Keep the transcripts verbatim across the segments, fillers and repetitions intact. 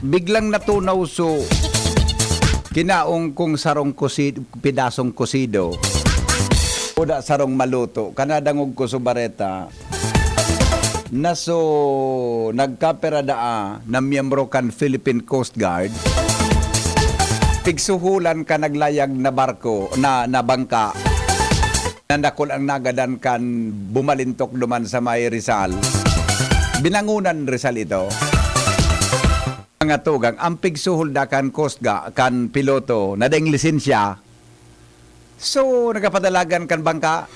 Biglang natunaw so kinaong kong sarong kusi-, pidasong kusido. Uda sarong maluto, kanadangog ko so bareta na so nagkapira daa na miyembro kan Philippine Coast Guard, pigsuhulan kan naglayag na barko, na, na bangka. Nandakol ang nagadan kan bumalintok duman sa may Rizal. Binangunan Rizal ito. Mga tugang, ang pigsuhulda kan Coast Guard, kan piloto, na daing lisensya. So, nagapadalagan kan bangka.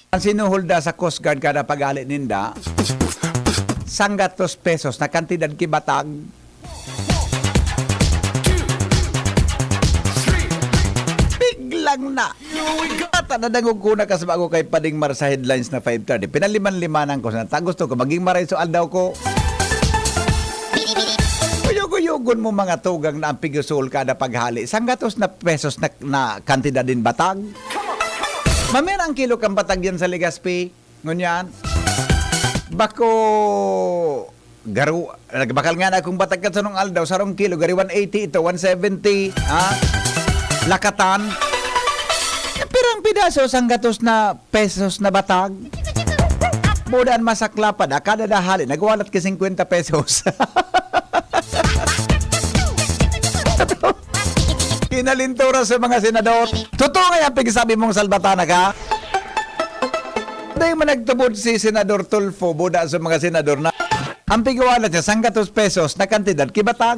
Ang sinuhulda sa Coast Guard kada paghali ninda, sanggatos pesos na kantidad ki batag. Biglang na. Ata nadangog ko na kas bago kay Pading Mar sa headlines na five thirty. Pinaliman-limanan ko sa ta. Gusto ko maging maray so aldaw ko. Kuyog-kuyogon mo mga tugang na ang pigsuhol kada paghali. Sanggatos na pesos na, na kantidad din batag. Mamira ang kilo kang batag yan sa Legazpi. Ngunyan, bako, garo, nagbakal nga na akong batag kan sarong aldaw, sarong kilo, gari one eighty ito, one seventy, ha? Lakatan. Pirang pidaso, sanggatos na pesos na batag. Budan masaklapad, a kada dahali, nagwalat ki singkwenta pesos. Kinalintura sa mga senador. Totoo nga yan, pigsabi mong salbatana ka? Dahil man nagtubod si Senador Tulfo, buda sa mga senador na ang pigwalat niya, sanggatos pesos na kantidad kibatag.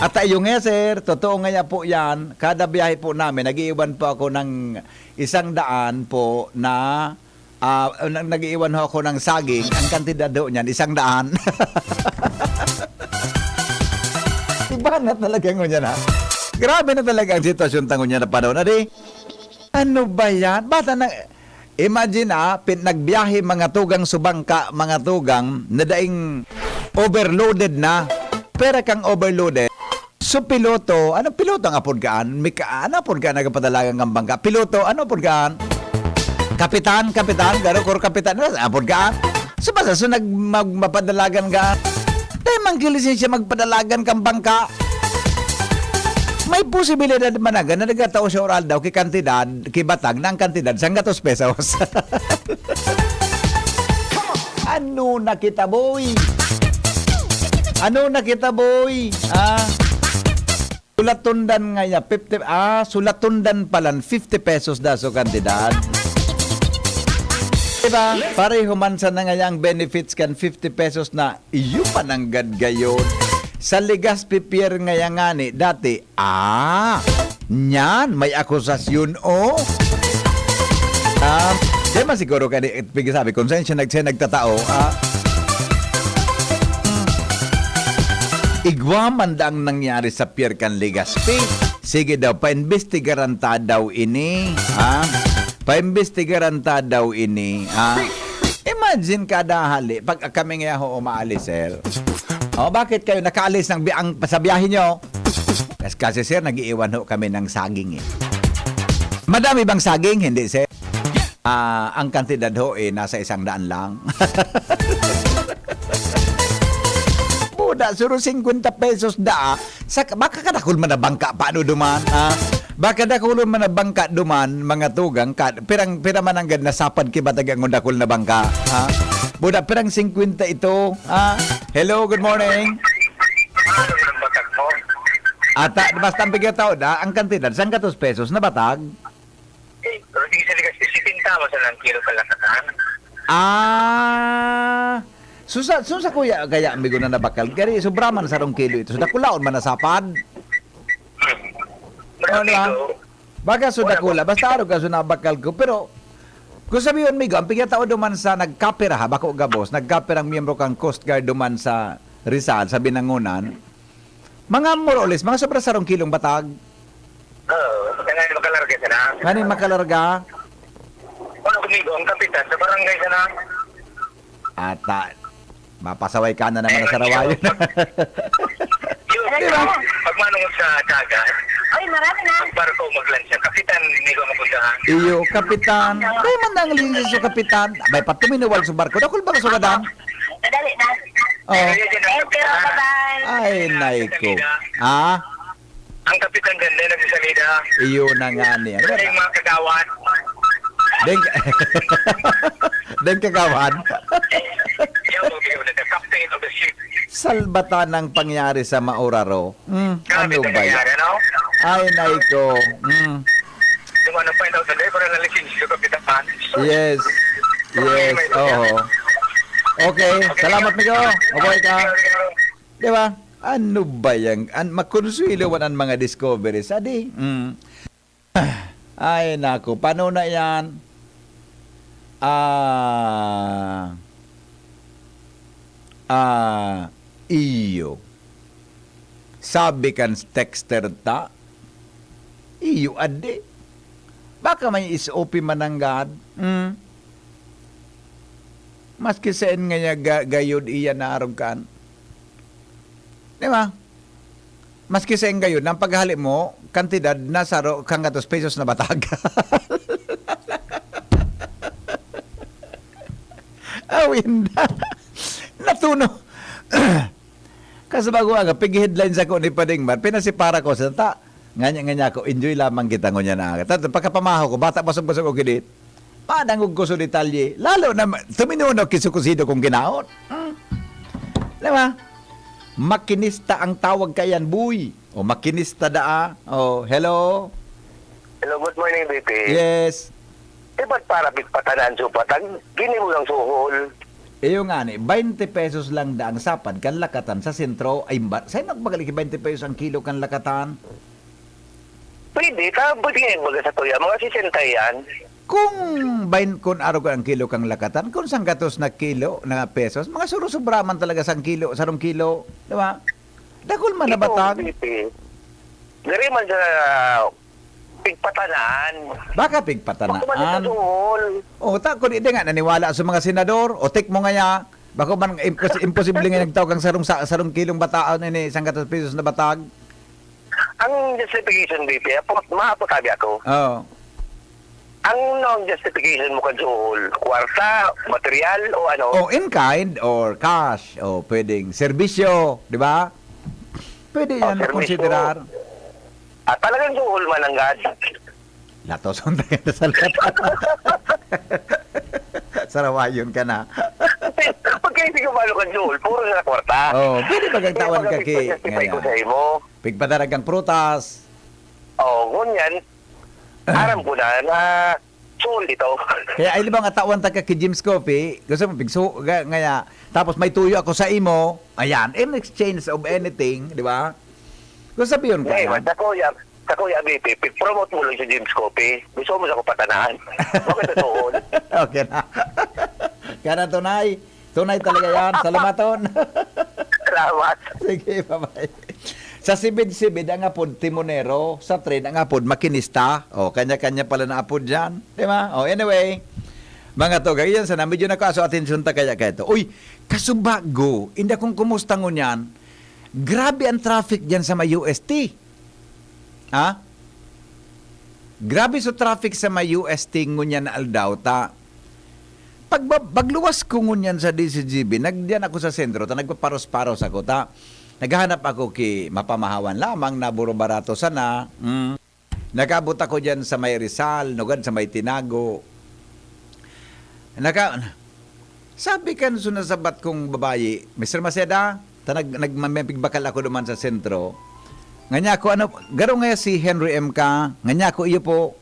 At ayun nga, sir, totoo nga ya po yan. Kada biyahe po namin, nag-iiwan po ako ng isang daan po na, ah, na, nag-iiwan ho ako ng saging. Ang kantidad ho niyan, isang daan. Iba na talaga ngunyan, ha? Grabe na talaga ang sitwasyon ta ngunyan na panahon. Adi, ano ba yan? Bata na, imagine, ah, pin-, nagbiyahe mga tugang subangka, mga tugang na daing overloaded na. Pera kang overloaded. So, piloto, ano piloto ang apod kaan? Mika-, ano apod kaan nagpadalagan kang bangka? Piloto, ano apod kaan? Kapitan, kapitan, garo, kuro kapitan, ano apod kaan? So, basta, so, nag-, mag-, mapadalagan ka. Dahil mangkilisensya magpadalagan kang bangka. May posibilidad man na, na nagkatao siya oral daw, ki kantidad, ki batag, na ang kantidad, sanggatos pesos. Ano na kita, boy? Ano na kita, boy? Ah? Sulatundan nga ya, fifty, ah, sulatundan palan, fifty pesos da so kantidad. Diba? Pareho man sana nga ya ang benefits kan fifty pesos na iyo pa nanggad gayon. Sa Legazpi Pier nga ya ngani, dati, ah, nyan, may akusasyon, oh. Ah, di man siguro ka di, pigsabi, kung saan siya nag-, siya nagtatao, ah. Igwa man da ang nangyari sa Pier kan Legazpi. Sige daw, paimbestigaran ta daw ini, ha? Paimbestigaran ta daw ini, ha? Imagine kada hali, pag kami nga ho umaalis, sir. Oh, bakit kayo nakaalis ng bi-, ang, sa biyahe nyo? Kas-, kasi, sir, nag-iiwan ho kami ng saging, eh. Madami bang saging? Hindi, sir. Ah, ang kantidad ho, eh, nasa isang daan lang. Buda, suro singkwenta pesos da, ah. Sa, baka kadakul man na bangka, paano duman, ah? Baka dakulon man na bangka duman, mga tugang, ka, pirang, pira man ang gad nasapad ki batag ang dakul na bangka, ah? Buda, pirang singkwenta ito, ah? Hello, good morning. Ano man ang batag mo? Ata, basta ang bigyan tao da, ang kantidad, sanggatos pesos na batag. Eh, pero di sa ligas, sipinta mo sa lang kilo kalakatan. Ah, susa, susa kuya, kaya amigo na nabakal. Gari, sobra man sarong kilo ito. So, dakulaon man nasapad. Ano, ah? Baga so dakula, basta araw ka so nabakal ko. Pero, kung sabihin, migo, ang pigya tao duman sa nagkapira, ha, bako gabos, nagkapira ang miyembro kang Coast Guard duman sa Rizal, sa Binangunan, mga more or less, mga sobra sarong kilong batag. Oo, kaya nga makalarga siya na. Ngani makalarga? Ano kumigo, ang kapitan sa barangay siya na. Ata, mapasaway ka na naman na sarawayo na. Yung, di ba? Pag manungod sa dagat, ay, marami na. Ang barko maglansya, kapitan, hindi ko mapuntahan. Iyo, kapitan. Kaya man ang linis sa kapitan. May patuminuwal sa barko. Dakul ba ka sugadan? Madali na. Oh. Pero yan, yan ang Thank you, kapitan. Kapitan. Ay, Yan ang nay ko. kapitan. Ah? Ang kapitan ganda, nagsasalita. Iyo na nga niya. Ano Yan ba? yung mga kagawad. Deng, deng kagawad. Yan ang mga the captain of the ship. Salbatan ang pangyari sa Mauraro. Hmm, Grabe ano ba yan? nangyari, no? Ay, nay ko. Hmm. Yung ano, find out the level na license sa kapitan. Yes. Yes. Oo. Okay. Salamat, Migo. Mabuhay ka. Di ba? Ano ba yan? An makonsuelo man ang mga discoveries. Adi. Mm. Ay, nako. Paano na yan? Ah. Ah. Iyo. Sabi kan texter ta, iyo adi. Baka may S O P mananggad. Hmm. Maski saen nga niya ga-, gayod iya naarog kan. Di ba? Maski saen gayod, ang paghali mo, kantidad na saro kan gatos pesos na batag. Awinda. Natuno. Kasabago nga, pig-headline sa ko ni Pading Mar, pinasipara ko sa ta. Nganya, nganya ko, enjoy lamang kita ngunyan na aga. Tato, pagkapamahaw ko, bata basog-basog o gidit. Padangog ko sa detalye. Lalo na, ma-, tuminuno, kisukusido kong ginaot. Hmm. Di ba? Makinista ang tawag kayan, boy. O makinista daa. O, hello? Hello, good morning, B P. Yes. Eh, ba't para pigpatanan supatag? Gini mo ng suhol. Iyo nga ni, baynte pesos lang da ang sapad kan lakatan sa sentro. Ay, ba, sa'yo nagbagali ki baynte pesos ang kilo kan lakatan? Pwede, ta, pwede nga yung baga sa tuya. Mga sesenta yan. Kung bayn-, kung araw ko ang kilo kang lakatan, kung sanggatos na kilo na pesos, mga suro-sobra man talaga sang kilo, sarong kilo, di ba? Dakul man na Ito, batag. P P. Gari man sa pigpatanan. Baka pigpatanaan. Baka man sa suhol. O, ta, kung hindi nga, naniwala sa mga senador, o tik mo nga niya, bako man, impos-, imposible nga nagtao kang sarong sa-, sarong kilong bataon ini, sanggatos pesos na batag. Ang justification, B P, apo, maapo tabi ako. Oo. Ang nang justification mo kan suhol, kwarta, material, o ano? O, in kind or cash, o pwedeng serbisyo, di ba? Pwede O, yan serbisyo. makonsiderar. Ah, talagang suhol man ang gad. Latoson tayo sa lahat. Sarawayon ka na. Pag kayo hindi ko malo kan suhol, puro na kwarta. Oh, pwede ba kang Kaya tawan ka, mga Ki? pagkasipay ko Ngayon. sa imo. Pigpadaragang prutas. Oh, ngunyan, Ah. aram ko na, na suhol ito. Kaya ay, di ba nga, tawan ta ka ki Jim's Coffee, gusto mo, pigsu-, ga-, ngaya, tapos may tuyo ako sa imo, ayan, in exchange of anything, di ba? Gusto sabihin ka Ngayon, na? sa kuya, sa kuya B P, pig-promote mo lang si Jim's Coffee. Gusto mo sa ko patanaan. Bakit sa suhol? Okay na. Kaya na, tunay. Tunay talaga yan. Salamaton. Salamat. Sige, bye-bye. Sa sibid-sibid, ang apod timonero, sa tren, ang apod makinista. O, kanya-kanya pala na apod dyan. Di ba? O, anyway. Mga tugay, yan sana. Medyo nakaso atensyon ta kaya kaito. Uy, kasubago, inda kung kumusta ngunyan, grabe ang traffic dyan sa may U S T. Ha? Grabe sa traffic sa may U S T ngunyan na aldaw ta. Pagba-, pagluwas ko ngunyan sa D C G B, nagdiyan ako sa sentro, ta nagpaparos-paros ako, ta naghahanap ako ki mapamahawan lamang na buro-barato sana. Mm. Nakaabot ako diyan sa may Rizal, nugad sa may Tinago. Naka-, sabi kan sunasabat kong babayi, "Mister Maceda," ta nag-, nag-, may pigbakal ako duman sa sentro. Nganya ko, "Ano, garo nga si Henry M ka?" Nganya ko, "Iyo po."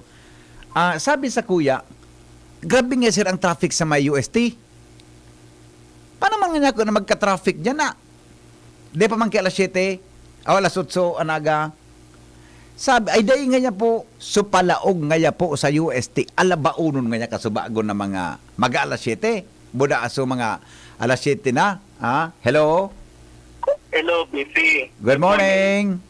Ah, sabi sa kuya, "Grabe nga, sir, ang traffic sa may U S T." Paano man nga ako na magka-traffic dyan na? Di pa man kaya alas siyete, o alas otso, anaga. Sabi, ay, dai nga niya po, so palaog nga niya po sa U S T, alabaonon nga niya kasubagon na mga mag-aalas siyete. Buda aso mga alas siyete na. Ha? Hello? Hello, B P. Good morning.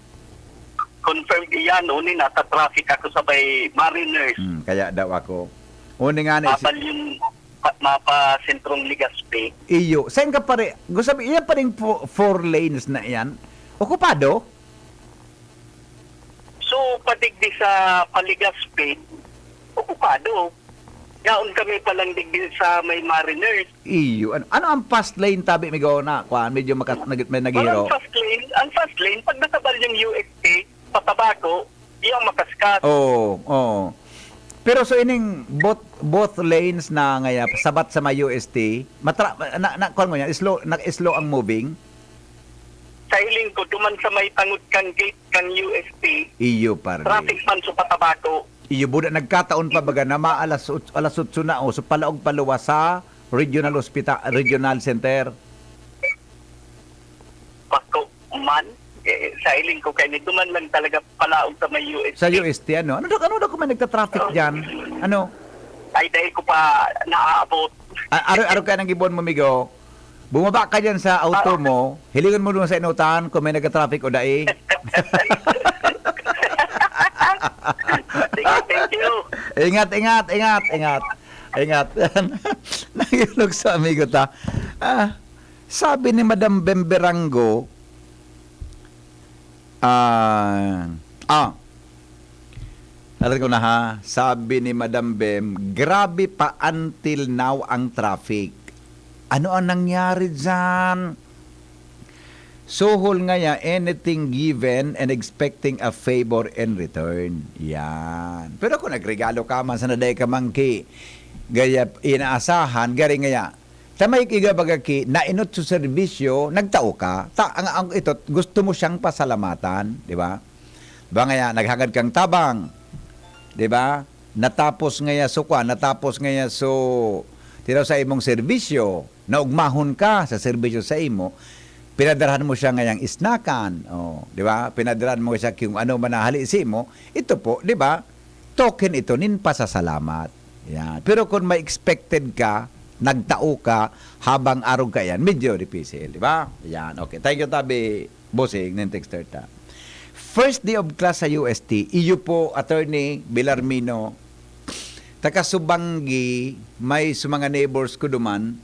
Confirmed iyan, uni nasa traffic ako sa may Mariners. Hmm, kaya daw ako. Uni nga ni si Mapal yung pa-, mapa Sentrong Legazpi. Iyo. Saan ka pare? Gusto sabi, iyan pa rin fo-, four lanes na iyan. Okupado? So, padigdi sa Paligaspi, okupado. Yaon kami palang digdi sa may Mariners. Iyo, ano, ano ang fast lane tabi, migo, na, kuwan, medyo makas-, nag-, may Walang naghihiro? Fast lane. Ang fast lane, pag nasa Balyong U S T, patabako, yung makaskas. Oo, oo. Pero so ining both, both lanes na ngaya, sabat sa may U S T, matra-, na, na, kuwan mo yan, slow, nag-slow ang moving? Sa hiling ko, duman sa may tangod kang gate kang U S T, Iyo, pare. Traffic man sa patabako. Iyo, buda, nagkataon pa baga na ma-, alas ot-, alas otso na, o, so palaog paluwas sa Regional Hospital, Regional Center. Bako man, eh, sa hiling ko, kay duman lang talaga palaog sa may U S T. Sa U S T, ano? Ano daw, ano daw kung may nagta-traffic dyan? Ano? Ay, dahil ko pa naaabot. A-, aro, aro ka nang gibon mo, migo. Bumaba ka dyan sa auto mo, hilingon mo doon sa inutan kung may nagka-traffic o dai. Sige, thank you. Ingat, ingat, ingat, ingat. Ingat. Nahilog sa amigo ta. Ah, sabi ni Madam Bemberango, ah, ah, alam ko na ha, sabi ni Madam Bem, "Grabe pa until now ang traffic." Ano ang nangyari dyan? Suhol ngaya, anything given and expecting a favor in return. Yan. Pero kung nagregalo ka man, sana dai ka mangki, gaya inaasahan, gari ngaya, ta may iga baga ki, nainot sa serbisyo, nagtao ka. Ta, ang, ang ito, gusto mo siyang pasalamatan, di ba? Ba ngaya, naghagad kang tabang, di ba? Natapos ngaya so kwa, natapos ngaya so, tiraw sa imong serbisyo, naugmahon ka sa serbisyo sa imo, pinadarahan mo siya ngayang isnakan, oh, di ba? Pinadarahan mo siya kung ano man nahali sa imo, ito po, di ba? Token ito nin pasasalamat. Yan. Pero kung may expected ka, nagtao ka, habang arog ka yan, medyo dipisil, di ba? Yan, okay. Thank you, tabi, bossing, nin texter ta. First day of class sa U S T, iyo po, Attorney Belarmino, taga Subangui, may sa mga neighbors ko duman,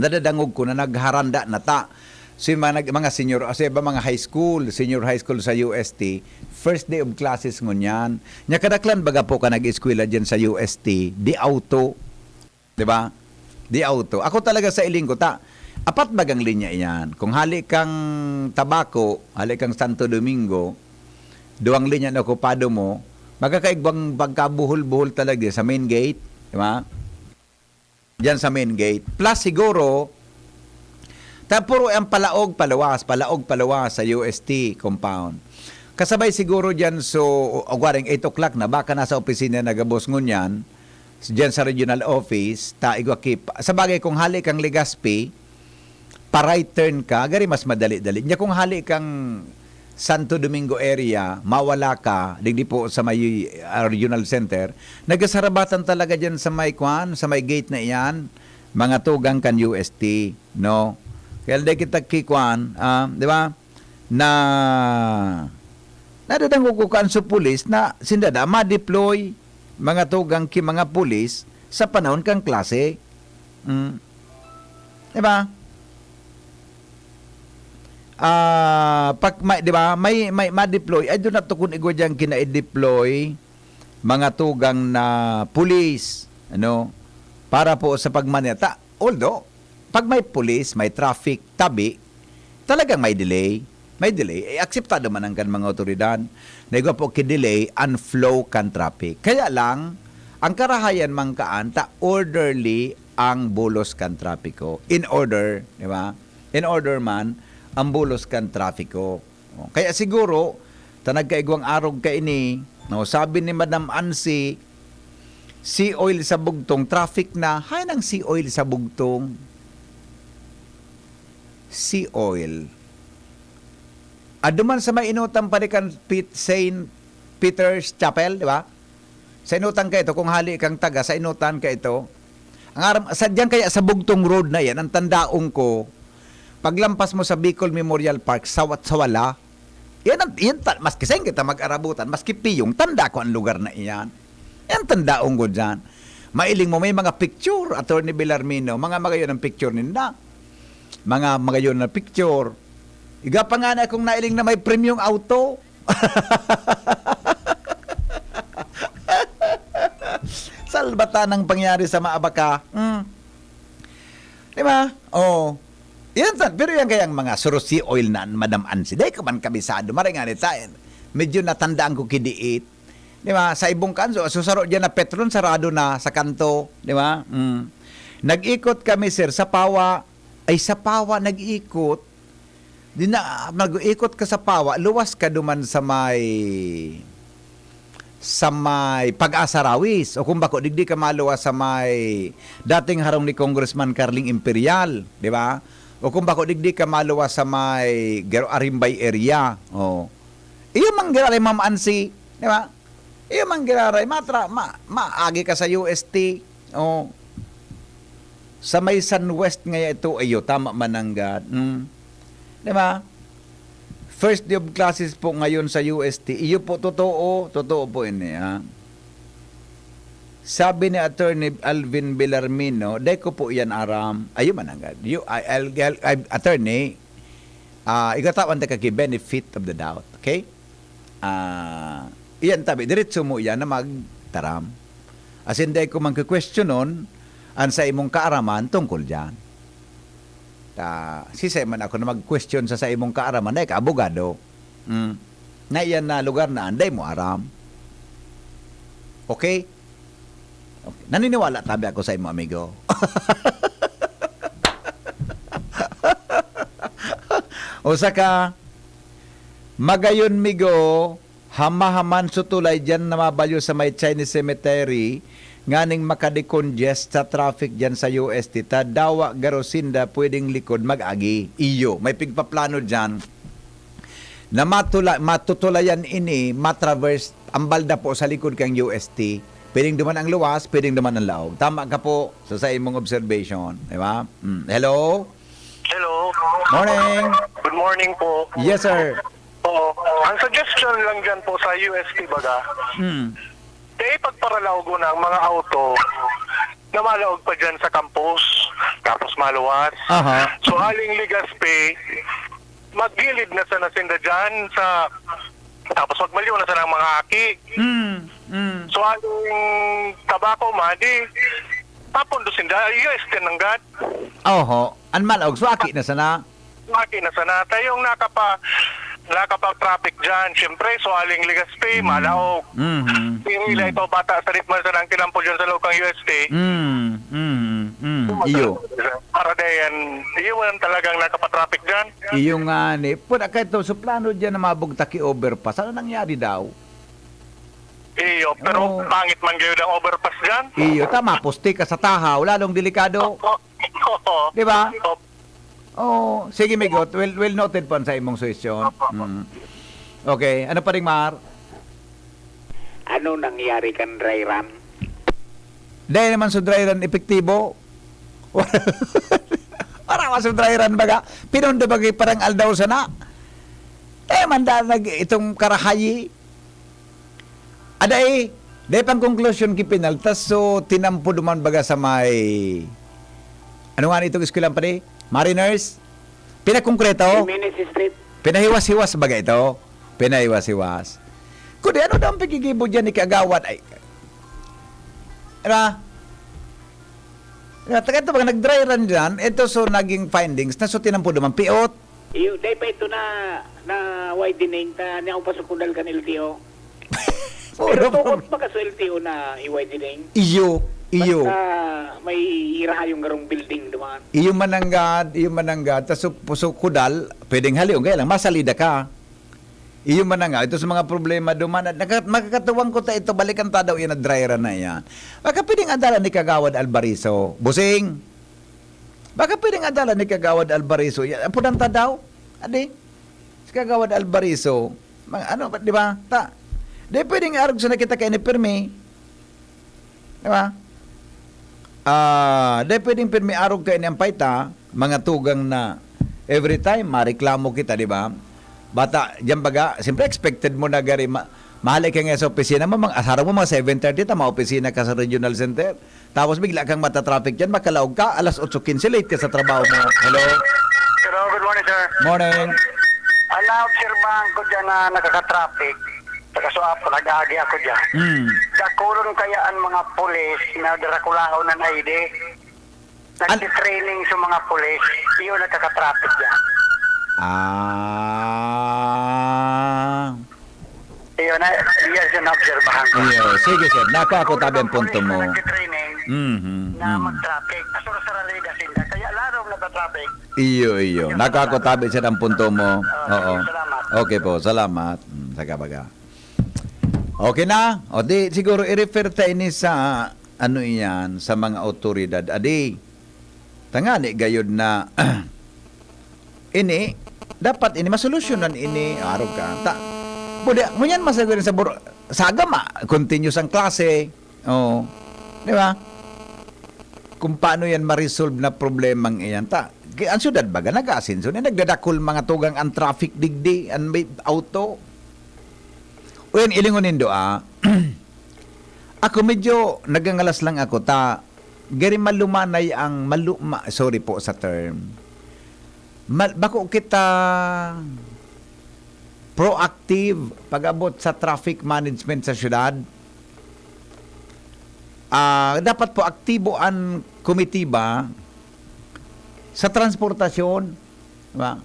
nadadangog ko na nagharanda na ta. So, yung mga nag-, mga senior, sa iba, mga high school, senior high school sa U S T, first day of classes ngunyan. Nya kadaklan baga po ka nag-eskwela dyan sa U S T, di auto. Di ba? Di auto. Ako talaga sa iling ko, ta, apat bagang linya iyan. Kung hali kang Tabaco, hali kang Santo Domingo, duwang linya na okupado mo, magkakaigwang pagkabuhol-buhol talaga sa main gate, di ba? Diyan sa main gate. Plus siguro, ta puro ang palaog paluwas, palaog paluwas sa U S T compound. Kasabay siguro diyan, so, o, o, gwaring eight o'clock na, baka nasa opisina na gabos ngunyan, diyan sa regional office, ta igwa ki-, sa bagay, kung hali kang Legazpi, pa-right turn ka, gari mas madali-dali. Nya kung hali kang Santo Domingo area, mawala ka, digdi po sa may, ah, regional center, nagasarabatan talaga diyan sa may kwan, sa may gate na iyan, mga tugang kan U S T, no? Kaya di kita kikwan, ah, di ba? Na, nadadangog ko kan sa pulis na sinda da ma-deploy mga tugang ki mga pulis sa panahon kan klase. Mm. Di ba? Ah, pag may, di ba? May, may ma-deploy, ay doon na to kung igwa dyan kina-deploy mga tugang na pulis, ano, para po sa pagmaneta. Although, pag may pulis, may traffic, tabi, talagang may delay. May delay. Eh, akseptado man ang kan mga otoridad. Naigwa po ki-delay ang flow kan traffic. Kaya lang, ang karahayan man kaan ta orderly ang bulos kan trapiko. In order, di ba? In order man ang bulos kan trapiko. Oh, kaya siguro, ta nagkaigwang arog kaini, no, sabi ni Madam Ansi, sea oil sa bugtong, traffic na. Hay nang sea oil sa bugtong. Sea oil. Aduman sa may inutan pa rin kan Pit-, Saint Peter's Chapel, di ba? Sa inutan ka ito, kung hali kang taga, sa inutan ka ito. Ang aram, sa, diyan kaya sa Bugtong Road na yan, ang tandaong ko, paglampas mo sa Bicol Memorial Park, sawat sa wala, yan ang, yan ta-, maski saan kita mag-arabutan, maski piyong, tanda ko ang lugar na iyan. Yan tandaong ko dyan. Mailing mo, may mga picture, Attorney Belarmino, mga magayon ang picture ninda. Mga magayon na picture. Iga pa nga na akong nailing na may premyong auto. Sa Kalbatan ang pangyari sa Maabaca. Hmm. Di ba? Oh. Yan sa, pero yan kayang mga surusi oil na, Madam Ansi. Dahil ka man kabisado, maray nga ni tayo. Medyo natandaan ko kidiit. Di ba? Sa ibong kanso, susaro dyan na Petron, sarado na sa kanto. Di ba? Mm. Nag-ikot kami, sir, sa Pawa. Ay, sa Pawa, nag-ikot. Di na, mag-ikot ka sa Pawa, luwas ka duman sa may, sa may Pag-asa Rawis. O kung bako, digdi ka maluwas sa may dating harong ni Congressman Carling Imperial, di ba? O kung bako, digdi ka maluwas sa may Garo Arimbay area. Oh. Iyo man giraray, Ma'am Ansi, di ba? Iyo man giraray, matra, ma, maagi ka sa U S T. Oh. Sa may San West ngaya ito, ayo, tama man nanggad. Hmm. Di ba? First day of classes po ngayon sa U S T. Iyo po, totoo. Totoo po ini, ha? Sabi ni Attorney Alvin Villarmino, "Dai ko po yan aram." Ayo man nanggad. You, I, I'll, I'll, I, attorney, ah, ikatawan ta ka ki benefit of the doubt. Okay? Ah, iyan tabi, diretso mo iyan na magtaram. Asin dai ko man kwe-questionon an sa imong kaaraman tungkol diyan. Ta, sisay man ako na mag-question sa, sa imong kaaraman, dai ka abogado. Mm. Na iyan na lugar na anday mo aram. Okay? Okay. Naniniwala tabi ako sa imo, amigo. O saka, magayon, migo, hamahaman sutulay diyan na mabalyo sa may Chinese Cemetery, nganing makadecongest sa traffic diyan sa U S T, ta dawa garo sinda pwedeng likod mag-agi. Iyo, may pigpaplano diyan na matula-, matutulayan ini, matraverse ang balda po sa likod kan U S T. Pwedeng duman ang luwas, pwedeng duman ang laog. Tama ka po sa, sa imong observation, di ba? Mm. Hello? Hello. Morning. Good morning po. Yes, sir. Oo. Ang suggestion lang dyan po sa U S T baga, Mm. eh, pagparalaog na ang mga auto na malaog pa dyan sa campus, tapos maluwas. Aha. So, aling Legazpi, maggilid na sana sinda dyan sa, tapos magmaliw na sana ang mga aki. Mm, mm. So, aling Tabaco man, di, papundo sinda, U S T nanggad. Oho. An malaog, so aki na sana. Aki na sana. Tayo yung nakapa-, nakapa-traffic dyan. Siyempre, so aling Legazpi, Mm. malaog. Mhm. Pinila Mm. ito, bata, sa ritmo sa nang kinampo dyan sa loob ng U S T. Mm, mm, mm. Iyo. Para dayan, iyo man talagang nakapa-traffic dyan. Iyo nga ni. Puna ka ito, sa plano dyan na mabugtaki overpass. Ano nangyari daw? Iyo, pero Oo. pangit man gayud ang overpass dyan. Iyo, tama, poste ka sa tahaw, lalong delikado. Oo. Di ba? Opo. Oh, sige, Migot. Well, well noted po sa imong suhestyon. Opo, opo. Mm. Okay, ano pa rin, Mar? Ano nangyari kan dry run? Dahil naman sa dry run epektibo. Wala man sa dry run baga. Pinundo bagay parang aldaw sana. Eh, manda nag itong karahayi. Aday, dai pang konklusyon ki pinaltas, so tinampo duman baga sa may, ano nga itong eskwelahan pa di? Mariners? Pinakongkreto? Jimenez Street. Pinahiwas-hiwas baga ito? Pinahiwas-hiwas. Kundi ano daw ang pigigibo dyan ni Kagawad? Ay, ano? Nga, taga ito, pag nag-dry run dyan, ito so naging findings na so tinampo duman piot. Iyo, dai pa ito na, na widening ta, niya pa sa kudal kan L T O. Puro Pero tukot pa. pa ka sa L T O na i-widening? Iyo, iyo. Basta may iraha yung garong building duman. Iyo mananggad, iyo mananggad. Tas su-, su-, kudal, pwedeng halion, kaya lang, masalida ka. Iyo mananggad. Ito sa mga problema duman. Naka-, makakatuwang ko ta ito, balikan ta daw yan na dry run na yan. Baka pwedeng adalan ni Kagawad Albariso. Busing! Baka pwedeng adalan ni Kagawad Albariso. Ya, apunan ta daw. Adi, si Kagawad Albariso, mga ano, di ba? Ta, di pwedeng arog sa nakita kay ni Permi. Di ba? Ah, di pwedeng Permi arog kay ni Ampay ta, mga tugang na every time, mareklamo kita, di ba? Bata, diyan baga, siyempre expected mo na gari, ma-, mahali ka nga sa opisina mo, mga asara mo, mga seven thirty, ta, mga opisina ka sa regional center. Tapos bigla kang matatraffic dyan, makalaog ka, alas otso quince, late ka sa trabaho mo. Hello? Hello, good morning, sir. Morning. Ang naobserbahan ko dyan na nakaka-traffic, Kaso apo, nag-agi ako dyan. Hmm. Dakulon kaya ang mga pulis na darakulahon ng I D? An- Nagtitraining sa mga pulis, yun nagkakatraffic dyan. Ah. Yun, na, yan yung naobserbahan ko. Iyo, sige sir. Nakuha ko tabi ang punto Pulis na mo. Nagtitraining Mhm. na mhm. mag-traffic. Kaso sa Raleigh, Jacinta. Kaya larong nagka-traffic. Iyo, iyo. Nakuha ko tabi sir ang punto mo. Oo. Salamat. Okay po, salamat. Mm, sa kabaga. Okay na? O di, siguro i-refer ta ini sa, ano iyan, sa mga otoridad. Adi, tangani gayod na ini, dapat ini, masolusyonan ini, arog ka. Ta, pwede, ngunyan masagod sa bur-, sa agama, continuous ang klase. Oo. Di ba? Kung paano yan ma-resolve na problemang iyan. Ta, ki-, ang syudad baga, nag-aasenso na, nagdadakul mga tugang ang traffic digdi, ang may auto. O yan, ilingon nindo, ah. Ako medyo nagangalas lang ako, ta, gari malumanay ang malu-, ma-, sorry po sa term. Mal-, bako kita proactive pag-abot sa traffic management sa syudad. Ah, dapat po aktibo ang komitiba sa transportasyon, di ba?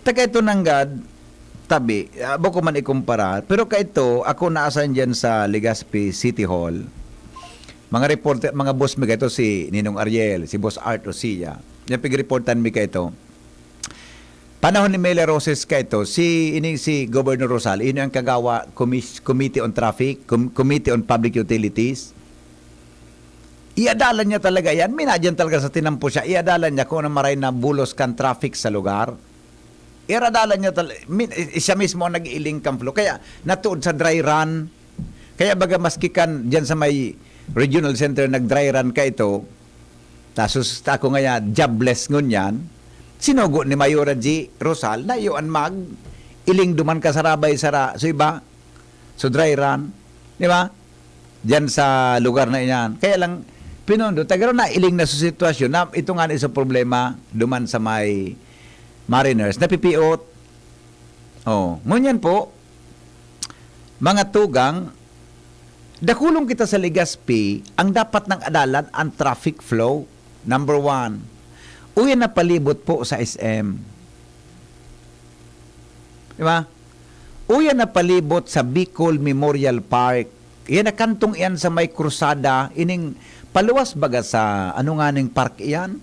Taga ito nanggad, tabi, ah, bako man ikumpara, pero kaito, ako na-assign dyan sa Legazpi City Hall. Mga reporter, mga boss mi kaito, si Ninong Ariel, si Boss Art Osia. Yan, pigreportan mi kaito. Panahon ni Mela Roses kaito, si, ini si Governor Rosal, ini ang kagawa, Commis-, Committee on Traffic, Com-, Committee on Public Utilities. Iadalan niya talaga yan. Minadyan talaga sa tinampo siya. Iadalan niya kung ano maray na bulos kan traffic sa lugar. Iradalan niya talaga. Min-, siya mismo ang nag-iiling kan flow. Kaya natuod sa dry run. Kaya baga maski kan dyan sa may regional center nag-dry run kaito, tasus ako ngaya jobless ngunyan, sinugo ni Mayora G Rosal na iyo an mag-iling duman ka sa rabay sara, so iba, so dry run, di ba? Diyan sa lugar na iyan. Kaya lang, pinundo, tagaro na iling na sa sitwasyon na ito nga ni sa problema duman sa may Mariners, napipiot. Oh, ngunyan po, mga tugang, dakulong kita sa Legazpi, ang dapat nang adalan ang traffic flow, number one. Uyan na palibot po sa S M. Di ba? Uyan na palibot sa Bicol Memorial Park. Yan na kantong iyan sa may krusada, ining paluwas baga sa, ano nga ning park iyan?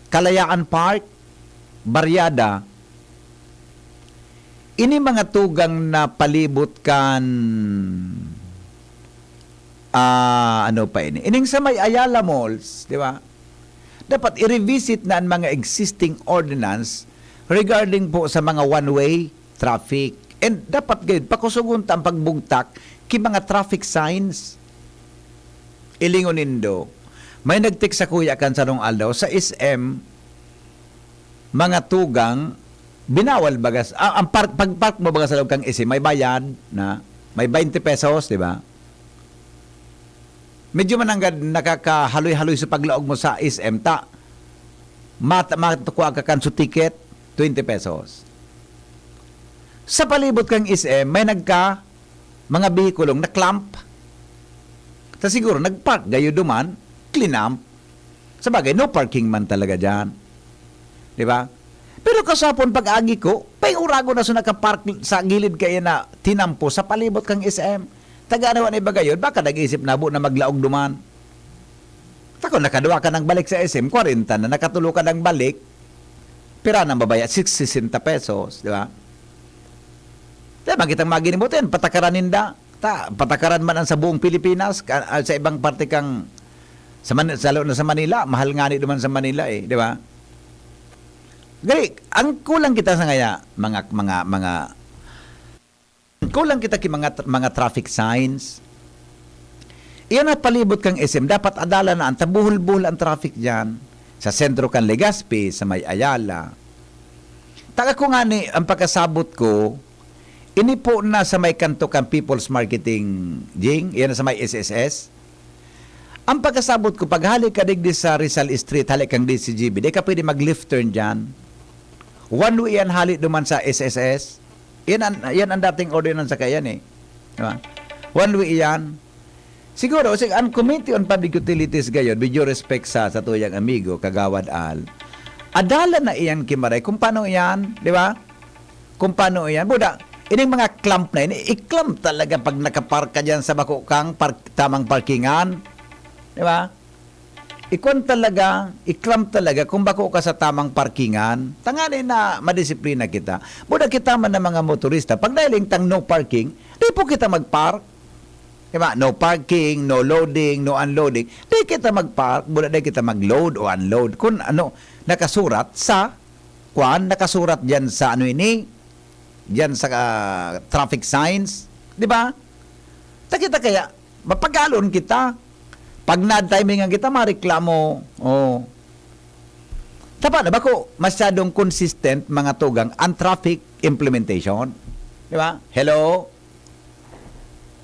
Kalayaan Park, Barriada. Ini mga tugang na palibot kan, ah, ano pa ini? Ining sa may Ayala Malls, di ba? Dapat i-revisit na ang mga existing ordinance regarding po sa mga one-way traffic. And dapat gayud, pakusugon ta ang pagbugtak ki mga traffic signs. Ilingon nindo, may nag-text sa kuya kan sarong aldaw, sa S M, mga tugang, binawal bagas, ah, ang park, pag-park mo baga sa loob kang S M, may bayad na, may twenty pesos, di ba? Medyo mananggad nakakahaloy-haloy sa paglaog mo sa S M, ta, mat-, matukwa ka kan su ticket, twenty pesos. Sa palibot kang S M, may nagka, mga behikulong na-clamp. Ta siguro, nag-park gayo duman, clinamp. Sa bagay, no parking man talaga dyan. Di ba? Pero kasapon, pag-agi ko, pay urago na sa nakapark sa gilid kaya na tinampo sa palibot kang S M. Taga na iba gayon, baka nag-isip na na maglaog duman. Tako, nakaduwa ka nang balik sa S M, kwarenta na, nakatulo ka nang balik, pira nang babaya? Six, sesenta pesos, di ba? Di ba, kitang maginimutin, patakaran ninda. Ta, patakaran man ang sa buong Pilipinas, ka, ah, sa ibang parte kang, sa Man-, lalo na sa Manila, mahal nga ni duman sa Manila eh, di ba? Gari, ang kulang kita sa ngaya, mga, mga, mga, kulang kita ki mga, mga traffic signs. Iyan ang palibot kang S M, dapat adala na ang tabuhol-buhol ang traffic dyan, sa sentro kan Legazpi, sa may Ayala. Taga ko nga ni, ang pagkasabot ko, ini po na sa may kanto kan People's Marketing, Jing, iyan na sa may S S S. Ang pagkasabot ko, paghali ka digdi sa Rizal Street, hali kang D C G B, di ka pwede mag-left turn dyan. One way yan hali duman sa S S S. Yan ang, yan ang dating ordinansa kaya yan eh. Di ba? One way yan. Siguro, sig-, ang Committee on Public Utilities gayon, with due respect sa, sa tuyang amigo, Kagawad Al, adalan na iyan ki Maray. Kung paano iyan, di ba? Kung paano iyan. Buda, ining mga clamp na ini, i-clamp talaga pag nakapark ka dyan sa bako kang park-, tamang parkingan. Di ba? Ikwan talaga, i-clamp talaga kung bako ka sa tamang parkingan. Tangani na madisiplina kita. Buda kita man na mga motorista, pag nahiling tang no parking, di po kita mag-park. Di ba? No parking, no loading, no unloading. Di kita mag-park, buda di kita mag-load o unload. Kung ano, nakasurat sa, kwan, nakasurat dyan sa ano ini, dyan sa ah, traffic signs. Di ba? Ta kita kaya, mapagalon kita. Pag na-timingan kita, mareklamo. Oh. Tapa na ba ko masyadong consistent mga tugang ang traffic implementation? Di ba? Hello?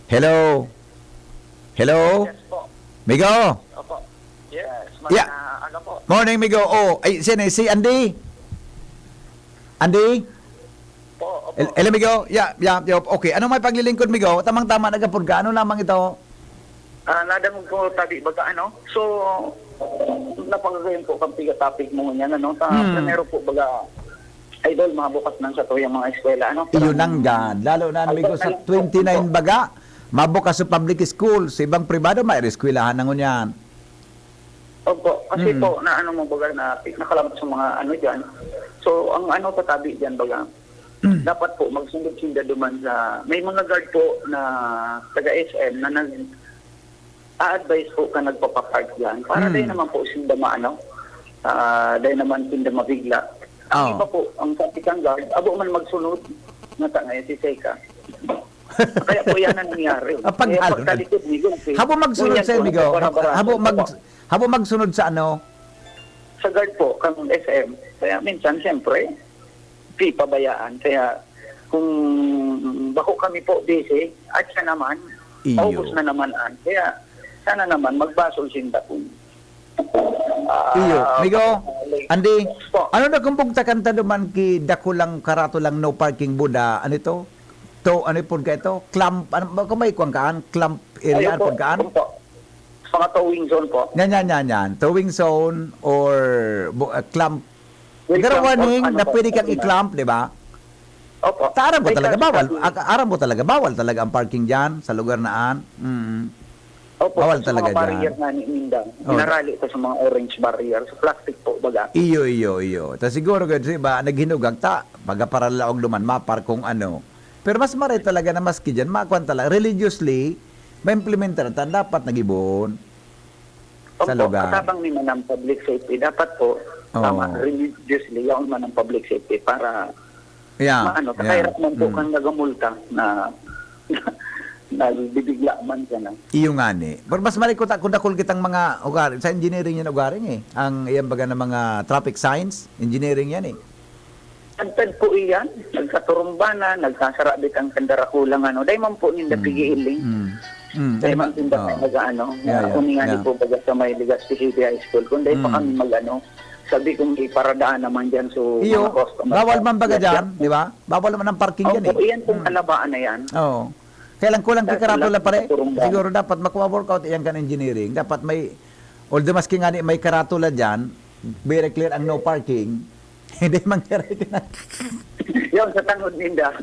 Hello? Hello? Yes po. Migo? Opo. Yes, Yeah. magandang aga po. Morning, Migo. Oh, ay, sino? Si Andy? Andy? Po, opo. El, el, Migo? Yeah, yeah, yeah. Okay. Ano may paglilingkod, Migo? Tamang-tama, nagapod ka. Ano lamang ito? Ah, nadamog ko tabi baga, ano? So, napakagayon po kang piga topic mo niyan, ano? Sa Hmm. primero po, baga, idol, mabukas nang sa tuyang mga eskwela, ano? Iyon Parang ang gad. Lalo na, Ay, amigo, sa talaga po. twenty-nine baga, mabukas sa public school, sa ibang pribado, may eskwelahan na ngunyan. Opo, kasi Mm. po, na ano mo baga na, nakalabas sa mga ano dyan. So, ang ano tatabi dyan baga, dapat po, magsunod sinda duman sa, may mga guard po na taga S M na nag, a-advise po ka nagpapapark dyan. Para Mm. dahil naman po sinda maano, ah, dahil naman sinda mabigla. Ang Oo. iba po, ang sabi kang guard, abo man magsunod, nata ngayon si Seika. Kaya po yan ang nangyari. Ah, pag Kaya ano, pagtalikod ni Gulf, eh. Habo magsunod Ngunyan sa po, Migo. nagkaparabarahan Habo po mag-, ba? habo magsunod sa ano? Sa guard po, kang S M. Kaya minsan, siyempre, di pabayaan. Kaya kung bako kami po busy, at siya naman, Iyo. paubos na naman an. Kaya sana naman, magbasol sinda kung, ah, Iyo. Migo, baka sakali. Andy, Po. ano na kung bugtakan ta duman ki dakulang karatolang no parking buda? Ano ito? To, ano pod ka ito? Clamp, ano, kung may kuwan kaan? Clamp area, Ayun ano po. pod kaan? Opo. Sa mga towing zone po. Yan, yan, yan, yan. Towing zone or bu-, ah, clamp. Wait Pero lang po, warning ano na po, pwede kang ano na. i-clamp, di ba? Opo. Ta aram ko May talaga, traffic bawal. copy. Ak-, aram ko talaga, bawal talaga ang parking dyan sa lugar na an. Mm. Opo, Bawal sa talaga mga barrier dyan. nga ni Minda. Oh, Ginarali ko sa mga orange barrier, sa plastic po, baga. Iyo, iyo, iyo. Ta siguro, gad, sa iba, naghinugag ta, pagkaparalaog duman, mapar kung ano. Pero mas maray talaga na maski dyan, makuan talaga, religiously, maimplementar ta, dapat nagibon sa Opo, lugar. katabang ni Manang Public Safety, dapat po, Oo. tama, religiously, yaon man ang Public Safety para Yeah, maano, yeah. kakahirap man po Mm. kang nagamulta na nagbibigla man ka na. Iyo nga ni. Pero mas maray ko ta-, kung dakul kitang mga ugari, sa engineering yan ugaring eh. Ang iyan baga ng mga traffic signs, engineering yan eh. Tagtad po iyan, nagsasurumbanan, nagsasarabit ang kandarakulang ano. Dahil man po ninda Mm. pigiiling. Mm. Mm. Dahil Dahil man ma-, tinda oh. tayo nag-ano, Yeah, yeah, uningan yeah. po baga sa may Legazpi City High School. Kung dahil pa Mm. kami mag-ano, sabi kong iparadaan naman dyan, so, Iyo, mga customer bawal sa man baga Legazpi. dyan, di ba? Bawal naman ang parking dyan Opo, eh. iyan pong Mm. kalabaan na yan. Oo. Kaya lang kulang Dahil kikarato lang lang pare. sa turumbahan. Siguro dapat makuha workout iyan kan engineering. Dapat may, although maski nga ni may karatula dyan, very clear ang no parking. Hindi mangyari ka na. Yung sa tangod ninda.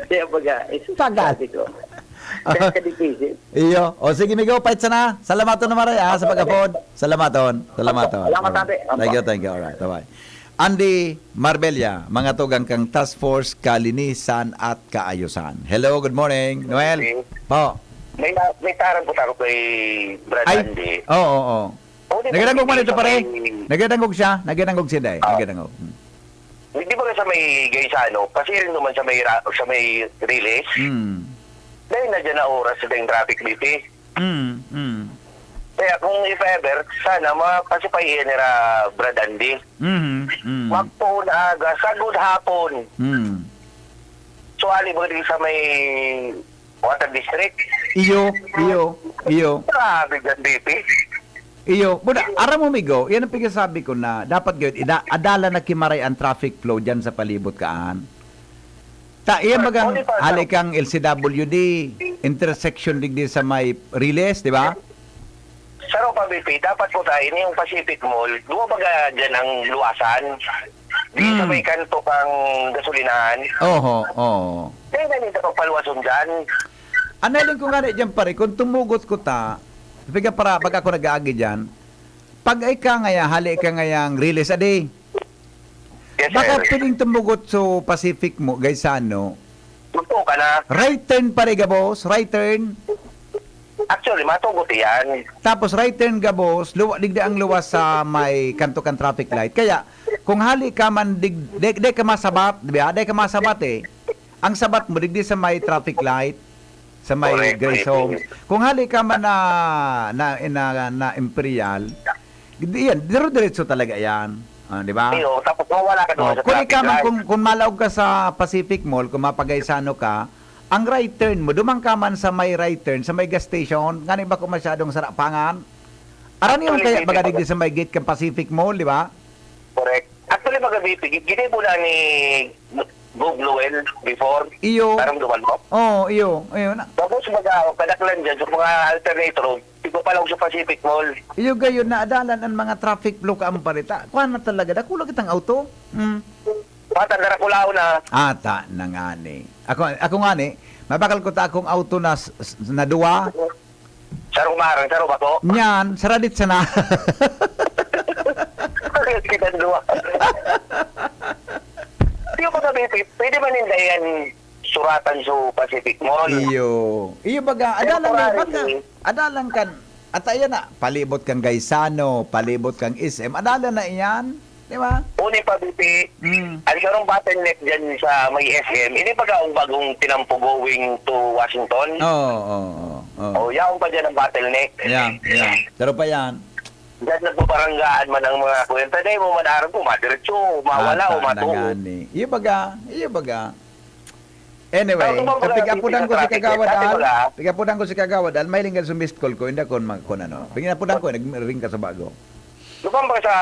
Kaya baga, eh, Tagal. sabi ko. Kaya kadifícil. Iyo. O sige, Migo, pait sana. Salamaton na maray, ah, sa Opo, pag-afford. Salamaton. Salamaton. Opo, salamat, Alright. ate. Opo. Thank you, thank you. Alright, bye-bye. Andy Marbella, mga tugang kang Task Force Kalinisan at Kaayusan. Hello, good morning. Noel. Good morning. Po. May na-, may taran po tayo kay Brad Ay, Andy. oo, oo. Huli Nagdadangog mo man ito, sa pare. may Nagdadangog siya. Nagdadangog siya, day. Ah. Nagdadangog. Hmm. Hindi ba sa may Gaisano, pasiring naman sa may ra-, sa may release? Hmm. Dahil na dyan na oras sa dayong traffic, B P. Hmm, hmm. Kaya kung if ever, sana mapasipay iyan nira Brad Andy. Mhm, mhm. Magpoon aga, sagod hapon. Hmm. So, ali mo din sa may Water District. Iyo, iyo, iyo. Grabe dyan, B P. Iyo, buda, aram mo, migo, yan ang pigsasabi ko na dapat gayud, ida-, adala na ki maray ang traffic flow dyan sa palibot kaan. Ta, iyan bagang Only for hali kang L C W D, intersection digdi sa may Riles, di ba? Saro pa, B P, dapat po tayo, yung Pacific Mall, duwa baga dyan ang luwasan. Di sa Hmm. may kanto kang gasolinahan. Oho, oo. Kaya na nito pagpaluwason dyan. Analin ko nga na dyan, pare, kung tumugot ko ta, piga para pag ako nag-aagi dyan, pag ay ka ngaya, hali ka ngayang Riles, adi, Yes, baka sir. piling tumugot sa Pacific mo, Gaisano, Gusto ka na. right turn, pare, gabos, right turn. Actually, matugot yan. Tapos right turn gabos, luwa, digdi ang luwas sa may kanto kan traffic light. Kaya, kung hali ka man, dig, di, di ka masabat, di ba? Di ka masabat eh. Ang sabat mo, digdi sa may traffic light, sa may Correct, Grace correct. Homes. Kung hali ka man na, na, na, na Imperial, di yan, dire-diretso talaga yan. Ah, di ba? Iyo, tapos mawala ka Oh, doon sa kung traffic ikaw man, light. kung, kung malaog ka sa Pacific Mall, kung mapagaysano ka, ang right turn mo, duman ka man sa may right turn, sa may gas station, ngani ba kung masyadong sarapangan? Arani yung Actually, kaya baga hindi digdi sa may gate kang Pacific Mall, di ba? Correct. Actually, mga B P, gi- ginibo na ni Gov Noel before. Iyo. Parang duman mo. Oh, iyo, iyo na. Tapos, mga kadaklan dyan, sa mga alternate road, di ko pala sa Pacific Mall. Iyo gayon na adalan ang mga traffic flow ka ang parita. Kuha na talaga, dakula kitang auto. Hmm. Pata, Darakulao na. Ata na ngani. Ako, ako ngani, mabakal ko ta akong auto na, s- s- na duwa. Sarong marang, sarong bako. Nyan, saradit sana. Kita duwa. Di ko, mga B P, pwede man yung dayan suratan sa Pacific Mall. Iyo. Iyo baga, adalan na, Temporary. baga, adalan kan, at ayan na, palibot kang Gaisano, palibot kang S M, adalan na iyan, di ba? Uni pa, B P, Mm. ang sarong bottleneck dyan sa may S M, ini pag ang bagong tinampo going to Washington. Oo, oo, oo. O, yaon pa dyan ang bottleneck. Yan, yan. Pero pa yan. Diyan nagpaparanggaan man ang mga kwenta. Dahil mo manaharap mo, madiretso, mawala Ata o na matuon. ngani. Iyo baga, iyo baga. Anyway, Tawag mo so mga pigapudan ko si traffic, Kagawad sabi Al. ko nga. Pigapudan ko si Kagawad Al. May linggan sa missed call ko. Hindi ko mag-, kung ano. Pigapudan ko, nag-ring ka sa bago. Lumang ba sa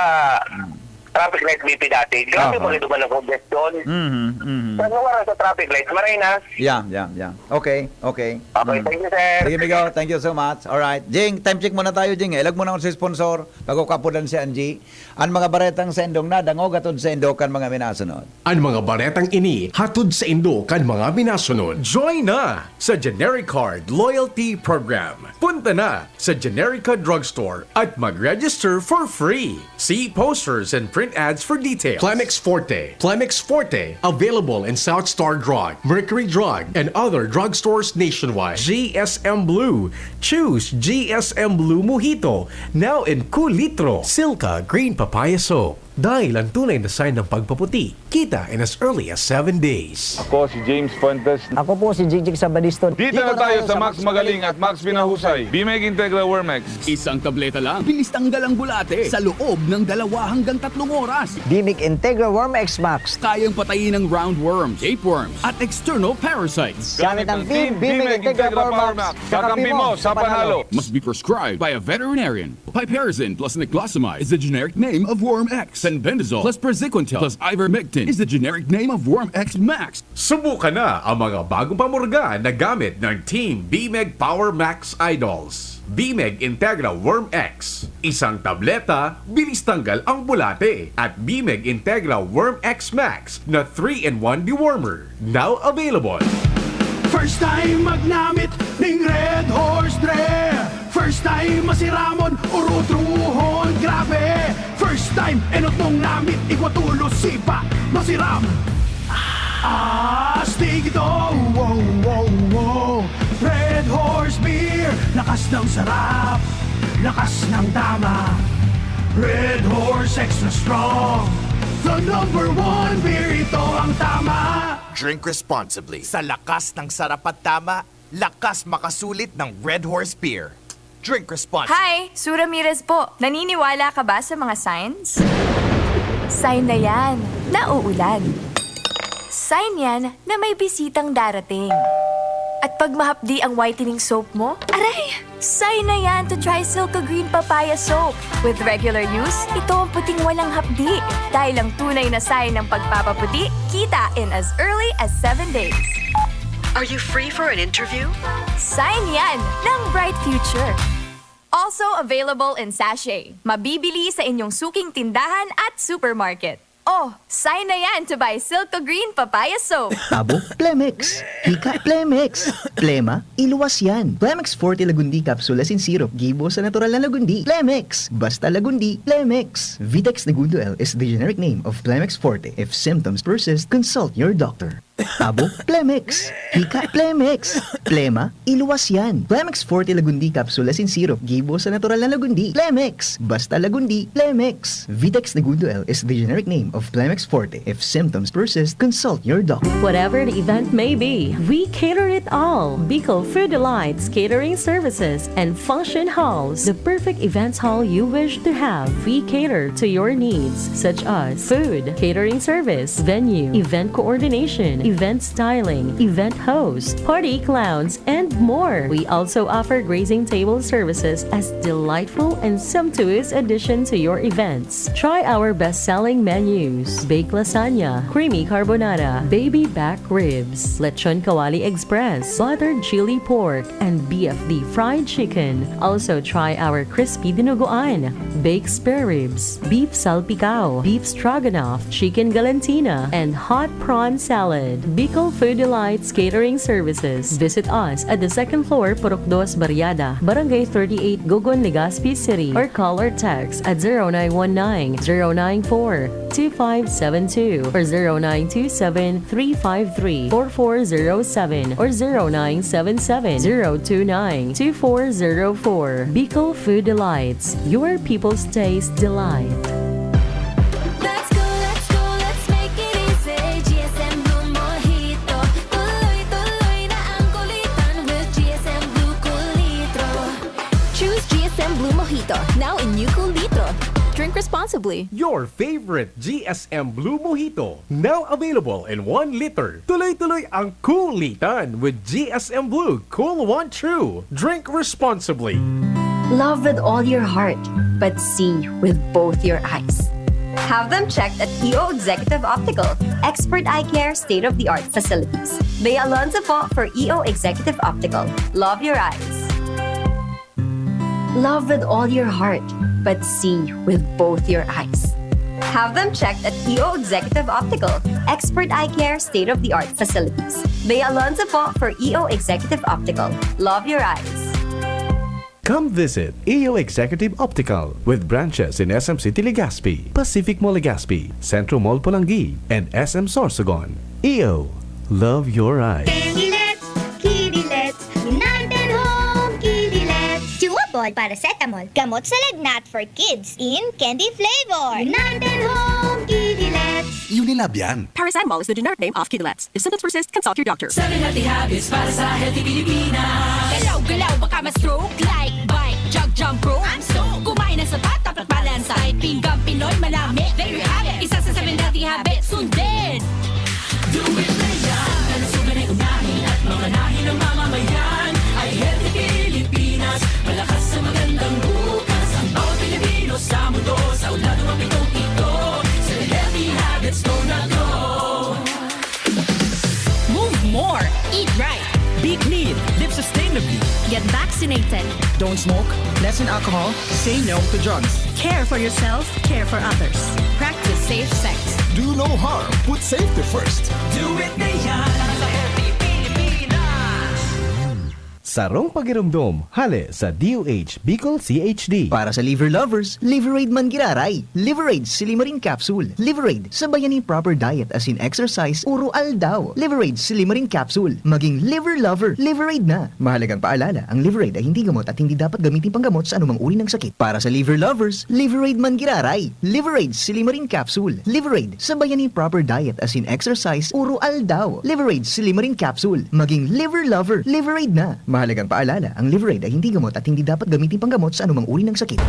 traffic light B P dati? Grabe Aha. Mga duman ang congestion. Mhm, mhm. Sa nawara sa traffic light, maray na. Yeah, yeah, yeah. Okay, okay. Okay, Mm. thank you, sir. Sige, migo. Thank you so much. Alright. Jing, time check muna tayo, Jing. Ilag mo na akong si sponsor. Bago kapudan si Angie. Ang mga baretang sa indong nadangog atod sa indo kan mga minasunod. Ang mga baretang ini hatod sa indo kan mga minasunod. Join na sa Generic Card Loyalty Program. Punta na sa Generica Drugstore at mag-register for free. See posters and print ads for details. Clemix Forte. Clemix Forte, available in South Star Drug, Mercury Drug, and other drugstores nationwide. G S M Blue. Choose G S M Blue Mojito, now in kulitro. Silka Green Papaya Soap. Dahil ang tunay na sign ng pagpaputi, kita in as early as seven days. Ako si James Fuentes. Ako po si Jigjig Sabadiston. Dito na tayo sa Max Magaling at Max Pinahusay. Bimeg Integra Wormex. Isang tableta lang, bilis tanggal ang bulate sa loob ng dalawa hanggang tatlong oras. Bimig Integra Worm X Max. Kayang patayin ang roundworm, tapeworms, at external parasites. Gamit ang Team Bimig Integra Power Max. Kakampi mo sa panalo. Must be prescribed by a veterinarian. Piperazine plus niclosamide is the generic name of Worm X. Fenbendazole plus praziquantel plus ivermectin is the generic name of Worm X Max. Subukan na ang mga bagong pamurga na gamit ng Team Bimeg Power Max Idols. Bimeg Integra Worm X. Isang tableta, bilis tanggal ang bulate. At Bimeg Integra Worm X Max na three-in-one dewormer. Now available. First time magnamit ning Red Horse Dre. First time masiramon, urutrohon, grabe. First time enot mong namit, igwa tulos sipa, masiram. Astig ito, wow, wow, wow. Red Horse Beer, lakas ng sarap, lakas ng tama. Red Horse Extra Strong, the number one beer, ito ang tama. Drink responsibly. Sa lakas ng sarap at tama, lakas makasulit ng Red Horse Beer. Drink responsibly. Hi! Sue Ramirez po. Naniniwala ka ba sa mga signs? Sign na yan. Nauulan. Sign yan na may bisitang darating. At pag mahapdi ang whitening soap mo, aray! Sign na yan to try Silco Green Papaya Soap. With regular use, ito ang puting walang hapdi. Dahil ang tunay na sign ng pagpapaputi, kita in as early as seven days. Are you free for an interview? Sign yan ng Bright Future. Also available in sachet. Mabibili sa inyong suking tindahan at supermarket. Oh, sign na yan to buy Silco Green Papaya Soap. Abo, Plemex. Hika, Plemex. Plema, iluwas yan. Plemex Forte Lagundi Capsule Asin Syrup gibo sa natural na lagundi. Plemex. Basta lagundi, Plemex. Vitex Negundo L is the generic name of Plemex Forte. If symptoms persist, consult your doctor. Abo, Plemex. Hika, Plemex. Plema, iluwas yan. Plemex Forte Lagundi Capsule Asin Syrup gibo sa natural na lagundi. Plemex. Basta lagundi, Plemex. Vitex Negundo L is the generic name of Plemex Forte. If symptoms persist, consult your doctor. Whatever the event may be, we cater it all. Bicol Food Delights Catering Services and Function Halls, the perfect events hall you wish to have. We cater to your needs, such as food, catering service, venue, event coordination, event styling, event host, party clowns, and more. We also offer grazing table services as delightful and sumptuous addition to your events. Try our best-selling menus: baked lasagna, creamy carbonara, baby back ribs, lechon kawali express, buttered chili pork, and B F D fried chicken. Also try our crispy dinuguan, baked spare ribs, beef salpicao, beef stroganoff, chicken galantina, and hot prawn salad. Bicol Food Delights Catering Services. Visit us at the second floor, Purok Dos Barriada, Barangay thirty-eight, Gogon, Legazpi City, or call or text at zero nine one nine, zero nine four, two five seven two or zero nine two seven, three five three, four four zero seven or zero nine seven seven, zero two nine, two four zero four. Bicol Food Delights, your people's taste delight. Let's go, let's go, let's make it easy. G S M Blue Mojito. Tuloy-tuloy na ang kulitan with G S M Blue Cool Litro. Choose G S M Blue Mojito, now in new Cool Litro. Drink responsibly. Your favorite G S M Blue Mojito, now available in one liter. Tuloy-tuloy ang kulitan with G S M Blue Cool One True. Drink responsibly. Love with all your heart, but see with both your eyes. Have them checked at E O Executive Optical. Expert eye care, state-of-the-art facilities. Bea Alonzo po for E O Executive Optical. Love your eyes. Love with all your heart, but see with both your eyes. Have them checked at E O Executive Optical. Expert eye care, state-of-the-art facilities. Bea Alonzo po for E O Executive Optical. Love your eyes. Come visit E O Executive Optical with branches in S M City Legazpi, Pacific Mall Legazpi, Centro Mall Polangui, and S M Sorsogon. E O, love your eyes. Kidilets, Kidilets, United Home Kidilets. Chewable paracetamol, gamot sa lagnat for kids in candy flavor. United Home Kidilets. Unilab yan. Paracetamol is the generic name of Kidilets. If symptoms persist, consult your doctor. Seven healthy habits para sa healthy Pilipinas. Galaw-galaw, baka ma-stroke. Like, bike, jog, jump rope. I'm so. Kumain ng sapat, dapat balance diet. Pinggang Pinoy, manami. There you have it. Isa sa seven healthy habits. Sundin! Do it na yan. Kalusugan ay unahin at mamanahin ng mamamayan. Ay healthy Pilipinas. Malakas sa magandang bukas. Ang bawat Pilipino sa mundo. Sa unlad ng pitong ito. Seven healthy habits, go na go. Move more. Eat right. Be clean. Live sustainably. Get vaccinated. Don't smoke. Lessen alcohol. Say no to drugs. Care for yourself. Care for others. Practice safe sex. Do no harm. Put safety first. Do it na yan. Sa healthy Pilipinas. Sarong pagiromdom, hale sa D O H Bicol C H D. Para sa liver lovers, Liverade man giraray. Liverade Silimarin Capsule. Liverade, sabayan nin proper diet asin exercise, uro aldaw. Liverade Silimarin Capsule. Maging liver lover, Liverade na. Mahalagang paalala, ang Liverade ay hindi gamot at hindi dapat gamitin panggamot sa anumang uri ng sakit. Para sa liver lovers, Liverade man giraray. Liverade Silimarin Capsule. Liverade, sabayan nin proper diet asin exercise, uro aldaw. Liverade Silimarin Capsule. Maging liver lover, Liverade na. Mahalagang paalala, ang Liverade ay hindi gamot at hindi dapat gamitin panggamot sa anumang uri ng sakit.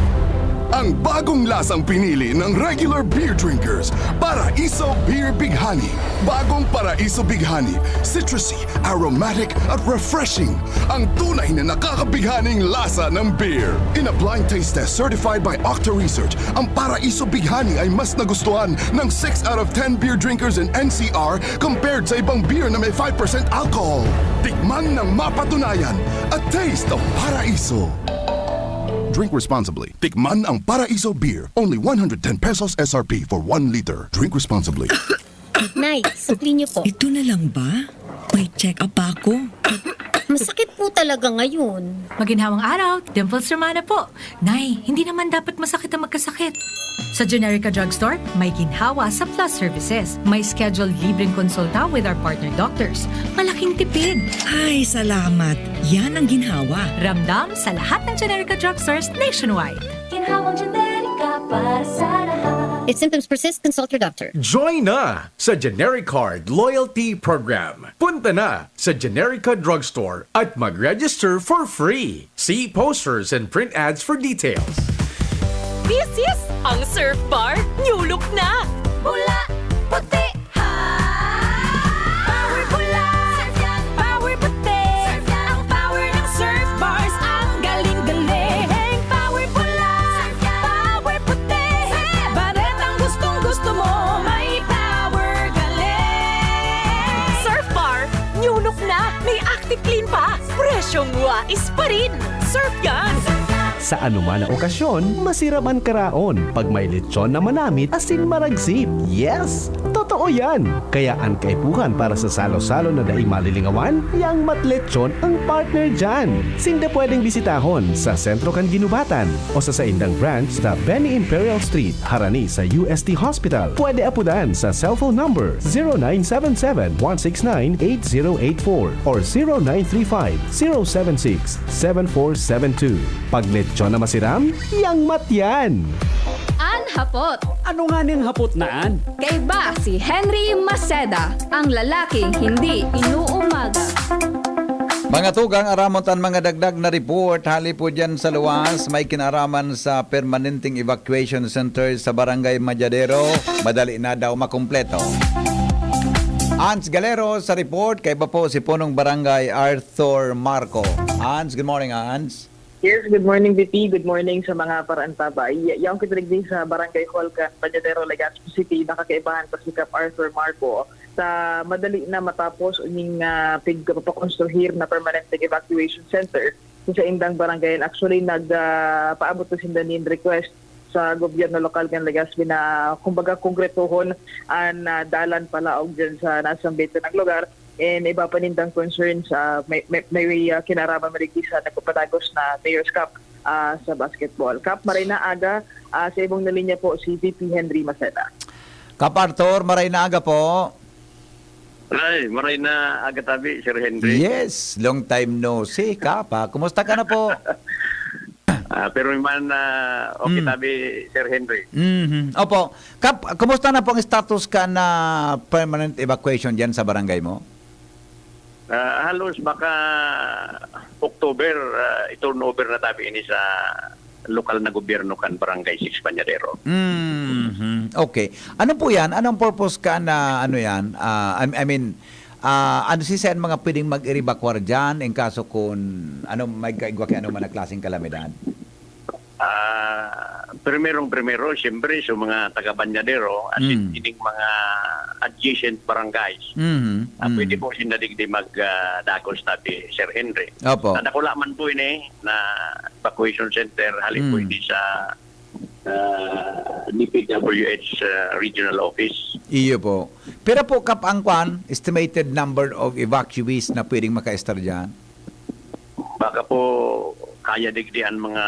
Ang bagong lasang pinili ng regular beer drinkers, Paraiso Beer Bighani. Bagong Paraiso Bighani, citrusy, aromatic at refreshing. Ang tunay na nakakabighaning lasa ng beer. In a blind taste test certified by Octa Research, ang Paraiso Bighani ay mas nagustuhan ng six out of ten beer drinkers in N C R compared sa ibang beer na may five percent alcohol. Tikman ng mapatunayan, a taste of Paraiso. Drink responsibly. Tikman ang Paraiso Beer. Only one hundred ten pesos S R P for one liter. Drink responsibly. Nay, sukli niyo po. Ito na lang ba? May check-up pa ako. Masakit po talaga ngayon. Maginhawang araw, Dimples Romana po. Nay, hindi naman dapat masakit ang magkasakit. Sa Generica Drugstore, may ginhawa sa plus services. May scheduled libreng konsulta with our partner doctors. Malaking tipid. Ay, salamat. Yan ang ginhawa. Ramdam sa lahat ng Generica Drugstores nationwide. Ginhawang Generica para sa lahat. If symptoms persist, consult your doctor. Join na sa Genericard Loyalty Program. Punta na sa Generica Drugstore at mag-register for free. See posters and print ads for details. This is ang Surf Bar New Look na! Pula, puti, ha! Power pula, power puti. Ang power ng Surf Bars, ang galing-galing. Power pula, power puti. Baretang gustong-gusto mo, may power galing. Surf Bar New Look na! May Active Clean pa! Presyong wais pa rin! Surf yan! Sa anuman na okasyon, masiram an karaon pag may lechon na manamit asin maragsit. Yes! Totoo yan! Kaya an kaipuhan para sa salo-salo na dai malilingawan, yang Mat Lechon ang partner dyan. Sinda pwedeng bisitahon sa sentro kan Ginubatan o sa saindang branch sa Benny Imperial Street, harani sa U S T Hospital. Pwede apudan sa cellphone number zero nine seven seven, one six nine, eight zero eight four or zero nine three five, zero seven six, seven four seven two. Pag lechon na masiram, yang Mat yan! An hapot. Ano nga ning hapot na an? Kaiba si Henry Maceda, ang lalaking hindi inuumaga. Mga tugang, aramon tan mga dagdag na report hali po dyan sa luwas, may kinaraman sa permanenteng evacuation center sa Barangay Majadero. Madali na daw makumpleto. Ans Galero sa report, kaiba po si Punong Barangay Arthur Marco. Ans, good morning, Ans. Yes, good morning, V P. Good morning sa mga paraantabay. Yaon kita digdi sa Barangay Hall kan Majadero, Legazpi City, nakakaibahan pa si Cap Arthur Marco. Sa madali na matapos ning ah, pigpapakonstruhir na permanente evacuation center sa saindang barangay. Actually, nag ah, paabot na sinda nin request sa gobyerno lokal kan Legazpi na, kumbaga, konkretohon an ah, dalan palaog dyan sa nasambit na lugar. And iba pa nindang concerns, ah, may, may, may ah, kinaraman man digdi sa nagpapadagos na Mayor's Cup ah, sa basketball. Cap, maray na aga, ah, sa ibong na linya po si V P Henry Maceda. Cap Arthur, maray na aga po. Ay, maray na aga tabi, Sir Henry. Yes, long time no see, Cap, ha? Kumusta ka na po? Ah, pero man, ah, okay Mm. tabi, Sir Henry. Mhm. Opo. Cap, kumusta na po ang status ka na permanent evacuation dyan sa barangay mo? Ah, halos baka October, ah, i-turnover na tabi ini sa lokal na gobyerno kan Barangay six Bañadero. Mhm. Okay. Ano po yan? Anong purpose ka na ano yan? Ah, I, I mean, ah, ano si Sen mga pwedeng mag-evacuar dyan in kaso kung ano, may kaigwa kay ano man na klaseng kalamidad? Ah, primerong primero, siyempre, sa mga taga Bañadero, as in, Mm. ining mga adjacent barangays, Mhm. ah, pwede Mm. po sinda digdi mag, ah, dagos tabi, Sir Henry. Opo. Nadakula man po ini na evacuation center, hali po Mm. ini sa ah, D P W H ah, Regional Office. Iyo po. Pero po, Cap, ang kwan, estimated number of evacuees na pwedeng makaestar dyan? Baka po kaya digdi an mga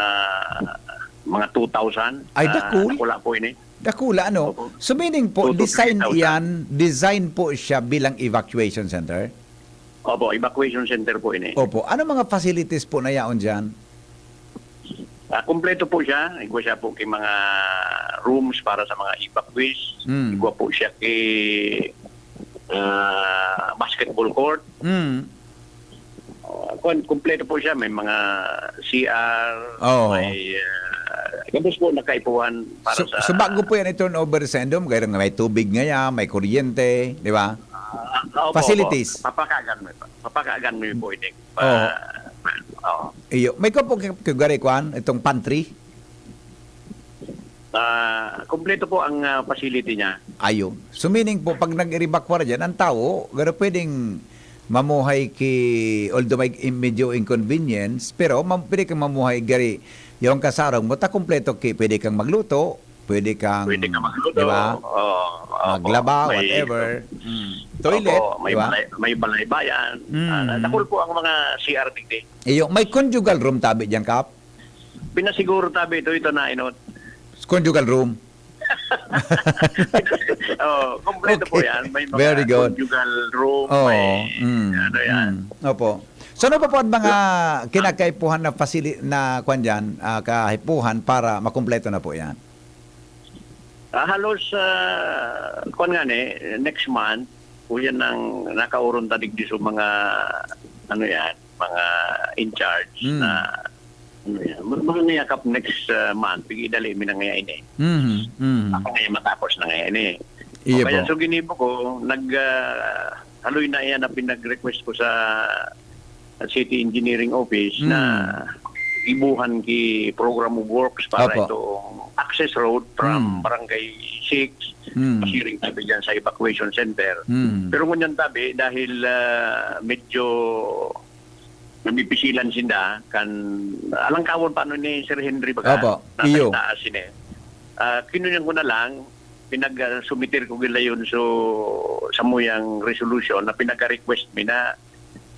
mga two thousand. Ay, Ah, dakul. Dakula po ini. Dakula, ano? Opo. So meaning po, Two to design three thousand. iyan, design po siya bilang evacuation center? Opo, evacuation center po ini. Opo. Ano mga facilities po na yaon dyan? Ah, kompleto po siya. Igwa siya po kay mga rooms para sa mga evacuees. Mm. Igwa po siya kay ah, basketball court. Mm. Ah, kwan, kompleto po siya. May mga C R, Oo. may ah, ah, gabos po na kaipuhan para So, sa so bago po yan i-turnover sa Indom, kaya nga may tubig ngaya, may kuryente, di ba? Ah, opo, Facilities. Opo. Papakagan mo ito. Papakagan mo yung po ini. Oo. Oo. Iyo, may ko po kagari kwan, itong pantry. Ah, kompleto po ang ah, facility niya. Ayo. So meaning po, pag nag-evacuate dyan, ang tao, garo pwedeng mamuhay ki, although may medyo inconvenience, pero ma- pwede kang mamuhay gari yung kasarong mo, ta kompleto ki, pwede kang magluto, pwede kang, Pwede ka magluto. di ba? Oo, opo. Maglaba, May- whatever. Mm. Toilet, Opo, may di ba? balay, may balaybayan. Mm. Ah, nakul po ang mga C R digdi. Iyo, may conjugal room tabi dyan, Kap? Pinasiguro tabi ito, ito na inot. Conjugal room. Oh, kompleto po Okay. yan. May mga Very good. Conjugal room, Oo. may Mm, ano yan. Mm, opo. So ano pa po ang mga kinakaipuhan na facility na kwan dyan, ah, kahipuhan para makumpleto na po yan? Ah, halos, ah, kwan nga ni, next month, po yan ang nakauron ta digdi sa mga, ano yan, mga in charge Mm. na, ano yan, mga niyakap next ah, month, pigidali mi na ngayon eh. Mhm, mhm. Ako ngayon matapos na ngayon eh. Iyo Kaya po. so ginibo ko, nag ah, haloy na iyan na pinag-request ko sa City Engineering Office Mm. na ibuhan ki program of works para Opo. itong access road from Mm. Barangay six, Mm. pasiring tabi dyan sa evacuation center. Mm. Pero ngunyan tabi, dahil ah, medyo namipisilan sinda, kan alangkawon pa ano ni Sir Henry baga, Opo. nasa Iyo. itaas sini. Ah, kinunyan ko na lang, pinag-sumitir ko gilayon so samuyang resolution na pinag-request mi na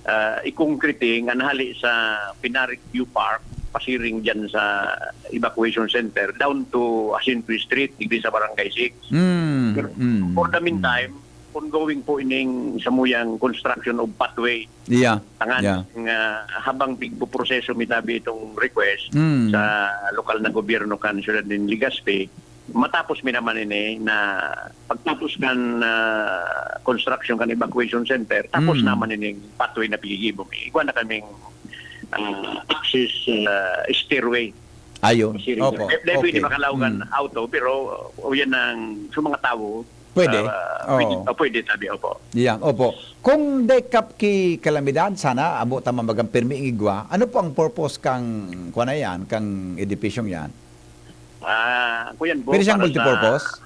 ah, i-concreting an hali sa Pinarik View Park, pasiring dyan sa evacuation center, down to Asintoy Street, digdi sa Barangay six. Mm, Pero mm, for the mm. meantime, ongoing po ining samuyang construction of pathway. Yeah. Tangan Yeah. nga habang pigpoproseso mi tabi itong request Mm. sa lokal na gobyerno kan siyudad nin Legazpi, matapos mi naman ini na pagtapos kan ah, construction kan evacuation center, tapos Mm. naman ini pathway na pigigibo mi. Igwa na kaming ah, access ah, stairway. Ayo. Kasi Opo. may, may pwede Okay. makalaw kan Mm. auto, pero uh, yan ang sa mga tao. Pwede. ah, Oo. pwede, oh, pwede tabi, opo. Yeah, opo. Kung dekap ki kalamidad, sana abo ta mambagang pirmi igwa. Ano po ang purpose kang kuwan na yan, kang edipisyong yan? Ah, kuyan po, Pwede siyang para multipurpose? Sa,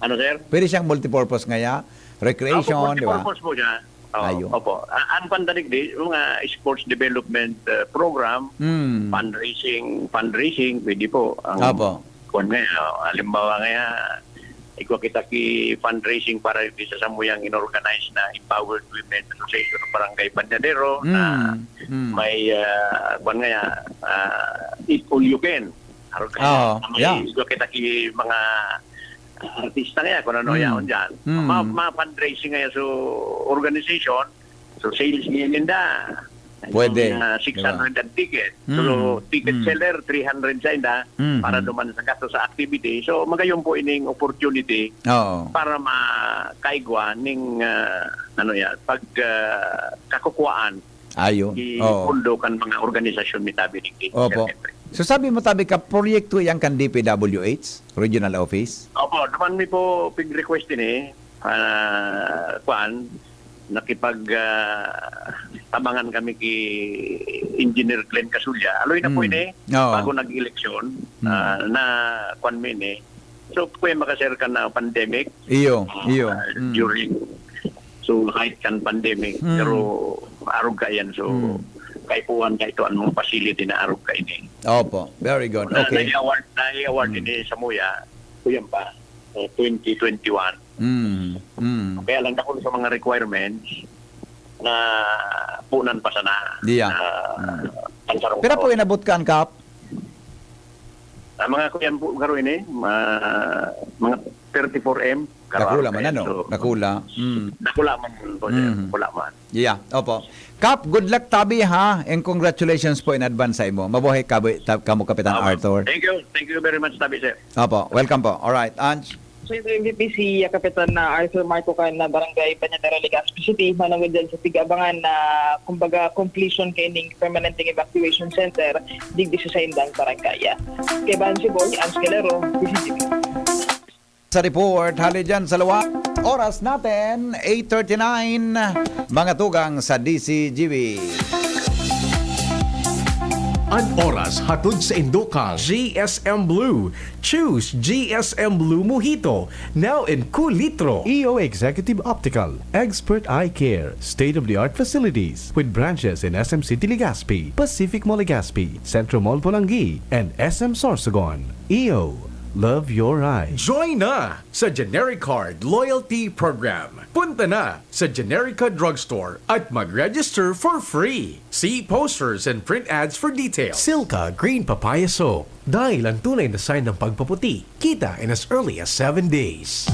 ano, sir? Pwede siyang multipurpose ngaya, recreation, Opo, di ba? Multipurpose po siya. Oo, Ayo. Opo. A- Ang pandalig di, yung ah, sports development ah, program, Hmm. fundraising, fundraising, pwede po. Ang Opo. Kung nga, oh, halimbawa nga, igwa kita ki fundraising para di sa samuyang inorganize na Empowered Women Association ng Barangay Banyadero na Mm, mm. may, ah, kwan nga, ah, eat all you can. Arog ka Oo, na may yeah. Igwa kita ki mga artista nga, kung ano Mm. yaon dyan. Mm. Ma, ma fundraising nga so organization, so sales niya ninda. Pwede, Yung, ah, di ba? six hundred ang ticket. So, Mm. ticket Mm. seller, three hundred sa inda Mm. para duman sa gasto sa activity. So, magayon po ining opportunity Oo. para makaigwa ning, ah, ano yan, pag ah, kakukuhaan Ayo. di Oo. Pondo kan mga organisasyon mi tabi ni Opo. So sabi mo tabi ka, proyekto yan kan D P W H, Regional Office? Opo, naman mi po pig-request din eh, ah, kwan, nakipag ah, tabangan kami ki Engineer Glenn Casulla. Aloy na po Mm. ini, Oo. bago nag-eleksyon, Mm. ah, na kwan mi ini. So, kung makaser ka na pandemic, Iyo, ah, iyo. ah, Mm. during, so, height kan pandemic, Mm. pero arog ka yan. So, Mm. kaipuhan ka ito, anong facility na arog ka ini. Opo, very good. Na, Okay. Na-award, na-award Mm. ini sa Muya, kuyan pa, uh, twenty twenty-one. Mm. Mm. Kaya lang dakul sa mga requirements na punan pa sana. Diya. Ah, Mm. pansarong Pira po taon. Inabot kan, Kap? Ang mga kuyan po, garo ini, ma, mga thirty-four M. Garo Dakula ang man, kuyan. Ano? So, Dakula. Mm. Dakula man po, sir. Mm. Dakula man. Yeah, opo. Kap, good luck tabi ha, and congratulations po in advance sa imo. Mabuhay ka, ta- kamo, Kapitan Opo. Arthur. Thank you. Thank you very much, tabi, sir. Opo, welcome po. All right, Ange. So, ito M V P si, ah, Kapitan na Arthur Marco kan na Barangay Bañadero, Legazpi City, manungod dyan sa tig-abangan na, kumbaga, completion kaining permanenteng evacuation center digdi sa saindang barangay. Kaibahan si Boy Angelero, D C T V. Sa report, hali dyan sa luwa. Oras natin, eight thirty-nine. Mga tugang sa D C G B. An oras hatod sa indo kan G S M Blue. Choose G S M Blue Mojito, now in kulitro. E O Executive Optical, expert eye care, state-of-the-art facilities, with branches in S M City Legazpi, Pacific Mall Legazpi, Centro Mall Polangui, and S M Sorsogon. E O, love your eyes. Join na sa Genericard Loyalty Program. Punta na sa Generica Drugstore at mag-register for free. See posters and print ads for details. Silka Green Papaya Soap. Dahil ang tunay na sign ng pagpaputi, kita in as early as seven days.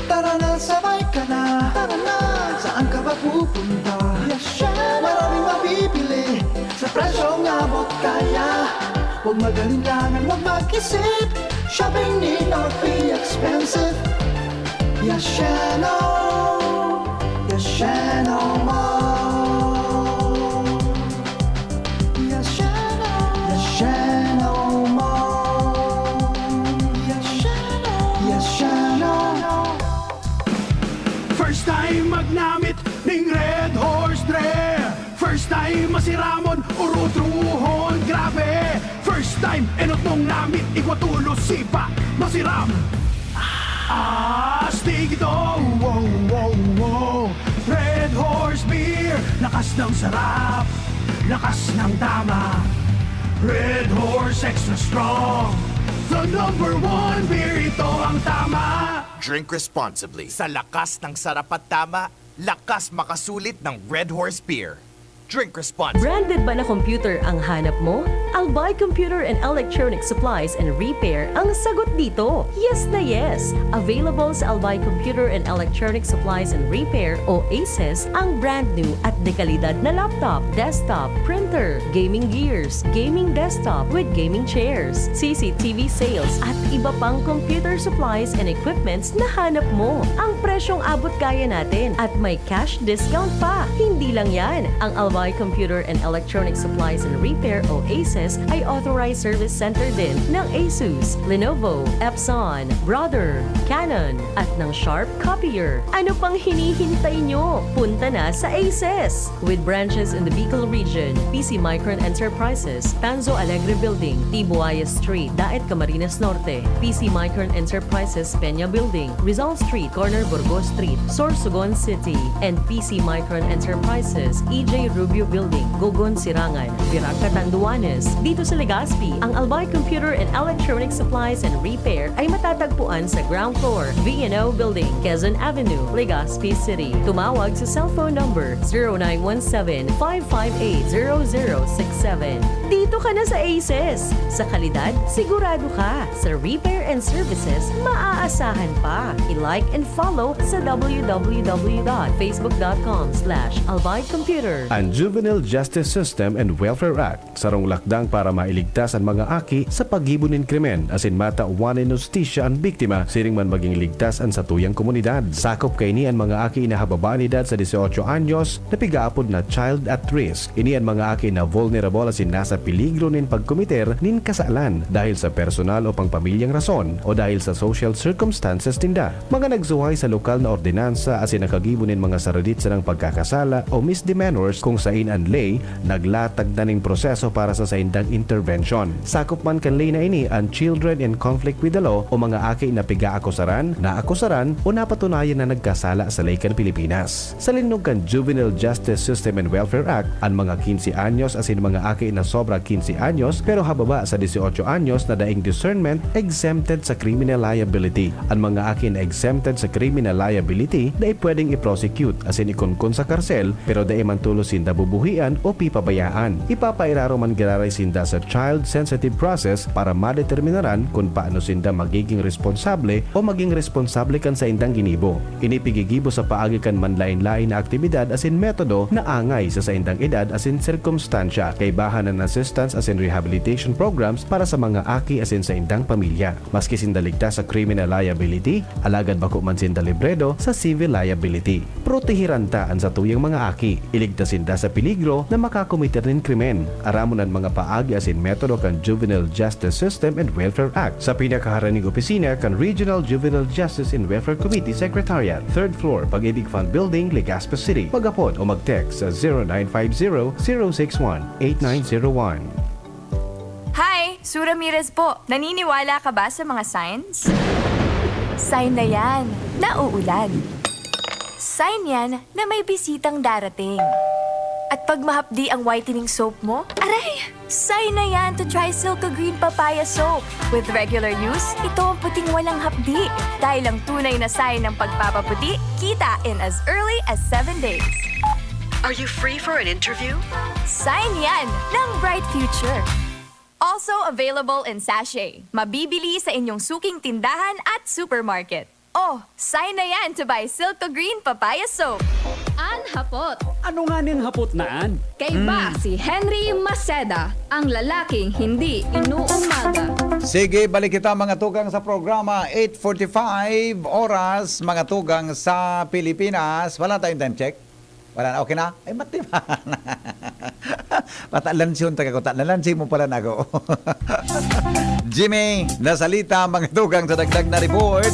Tara na, sabay ka na. Tara na, saan ka ba pupunta? Yes, syempre. Maraming mabibili sa presyong abot kaya. Huwag mag-alinlangan, huwag mag-isip. Shopping need not be expensive. Yasheno, Yasheno Mall. Yasheno, Yasheno Mall. Yasheno, Yasheno. First time magnamit ning Red Horse Dre. First time masiramon, urutrohon, grabe. First time, enot mong namit, igwa tulos, sipa, masiram. Astig ito, wow, wow, wow. Red Horse Beer, lakas ng sarap, lakas ng tama. Red Horse Extra Strong, the number one beer, ito ang tama. Drink responsibly. Sa lakas ng sarap at tama, lakas makasulit ng Red Horse Beer. Drink responsibly. Branded ba na computer ang hanap mo? Albay Computer and Electronic Supplies and Repair ang sagot dito. Yes na yes! Available sa Albay Computer and Electronic Supplies and Repair o ACES ang brand new at dekalidad na laptop, desktop, printer, gaming gears, gaming desktop with gaming chairs, C C T V sales at iba pang computer supplies and equipments na hanap mo. Ang presyong abot kaya natin at may cash discount pa. Hindi lang yan, ang Albay Computer and Electronic Supplies and Repair o ACES ay authorized service center din ng Asus, Lenovo, Epson, Brother, Canon, at ng Sharp Copier. Ano pang hinihintay nyo? Punta na sa ACES! With branches in the Bicol region, P C Micron Enterprises, Tanzo Alegre Building, Tibuaya Street, Daet, Camarines Norte, P C Micron Enterprises, Peña Building, Rizal Street, corner Burgos Street, Sorsogon City, and P C Micron Enterprises, E J Rubio Building, Gogon, Sirangan, Virac, Catanduanes. Dito sa Legazpi, ang Albay Computer and Electronic Supplies and Repair ay matatagpuan sa ground floor, V and O Building, Quezon Avenue, Legazpi City. Tumawag sa cellphone number zero nine one seven, five five eight, zero zero six seven. Dito ka na sa ACES! Sa kalidad, sigurado ka. Sa repair and services, maaasahan pa. I-like and follow sa w w w dot facebook dot com slash albay computer. Ang Juvenile Justice System and Welfare Act, sarong lakdang para mailigtas an mga aki sa paggibo nin krimen asin matawan nin hustisya an biktima siring man maging ligtas an satuyang komunidad. Sakop kaini an mga aki na hababa an edad sa dieciocho anyos na pigaapod na child at risk. Ini an mga aki na vulnerable asin nasa peligro nin pagkomiter nin kasalan dahil sa personal o pangpamilyang rason o dahil sa social circumstances ninda. Mga nagsuhay sa lokal na ordinansa asin nakagibo nin mga saradit sanang pagkakasala o misdemeanors kung sain an ley naglatag na nin proseso para sa saindang intervention. Sakop man kan ley na ini an children in conflict with the law o mga aki na pigaakusaran, naakusaran o napatunayan na nagkasala sa ley kan Pilipinas. Sa linnog kan Juvenile Justice System and Welfare Act, an mga quince anyos asin mga aki na sobra quince anyos pero hababa sa dieciocho anyos na daing discernment exempted sa criminal liability. An mga aki na exempted sa criminal liability dai pwedeng i-prosecute asin ikunkun sa karsel pero dai man tolos sinda bubuhian o pipabayaan. Ipapairarom man giraray sinda sa child-sensitive process para madeterminaran kun paano sinda magiging responsable o maging responsable kan saindang ginibo. Ini pigigibo sa paagi kan manlaen-laen na aktibidad asin metodo na angay sa saindang edad asin sirkumstansya. Kaibahan an assistance asin rehabilitation programs para sa mga aki asin saindang pamilya. Maski sinda ligtas sa criminal liability, alagad bako man sinda libredo sa civil liability. Protehiran ta an satuyang mga aki. Iligtas sinda sa peligro na makakometer nin krimen. Aramon an mga paagi asin metodo kan Juvenile Justice System and Welfare Act sa pinakaharaning opisina kan Regional Juvenile Justice and Welfare Committee Secretariat, third floor, Pag-ibig Fund Building, Legazpi City. Mag-apod o mag-text sa zero nine five zero, zero six one, eight nine zero one. Hi! Sue Ramirez po. Naniniwala ka ba sa mga signs? Sign na yan na uulan. Sign yan na may bisitang darating. At pag mahapdi ang whitening soap mo, aray! Sign na yan to try Silco Green Papaya Soap. With regular use, ito ang puting walang hapdi. Dahil ang tunay na sign ng pagpapaputi, kita in as early as seven days. Are you free for an interview? Sign yan ng bright future. Also available in sachet. Mabibili sa inyong suking tindahan at supermarket. Oh, sign na yan to buy Silco Green Papaya Soap. An hapot. Ano nga ning hapot na an? Kaiba si Henry Maceda, ang lalaking hindi inuumaga. Sige, balik kita mga tugang sa programa. Eight forty-five oras, mga tugang sa Pilipinas. Wala tayong time check? Wala na. Okay na? Ay, mati ba? Patalansi yung taga ko. Talansi mo pala na ako. Jimmy, nasalita, mga tugang sa dagdag na report.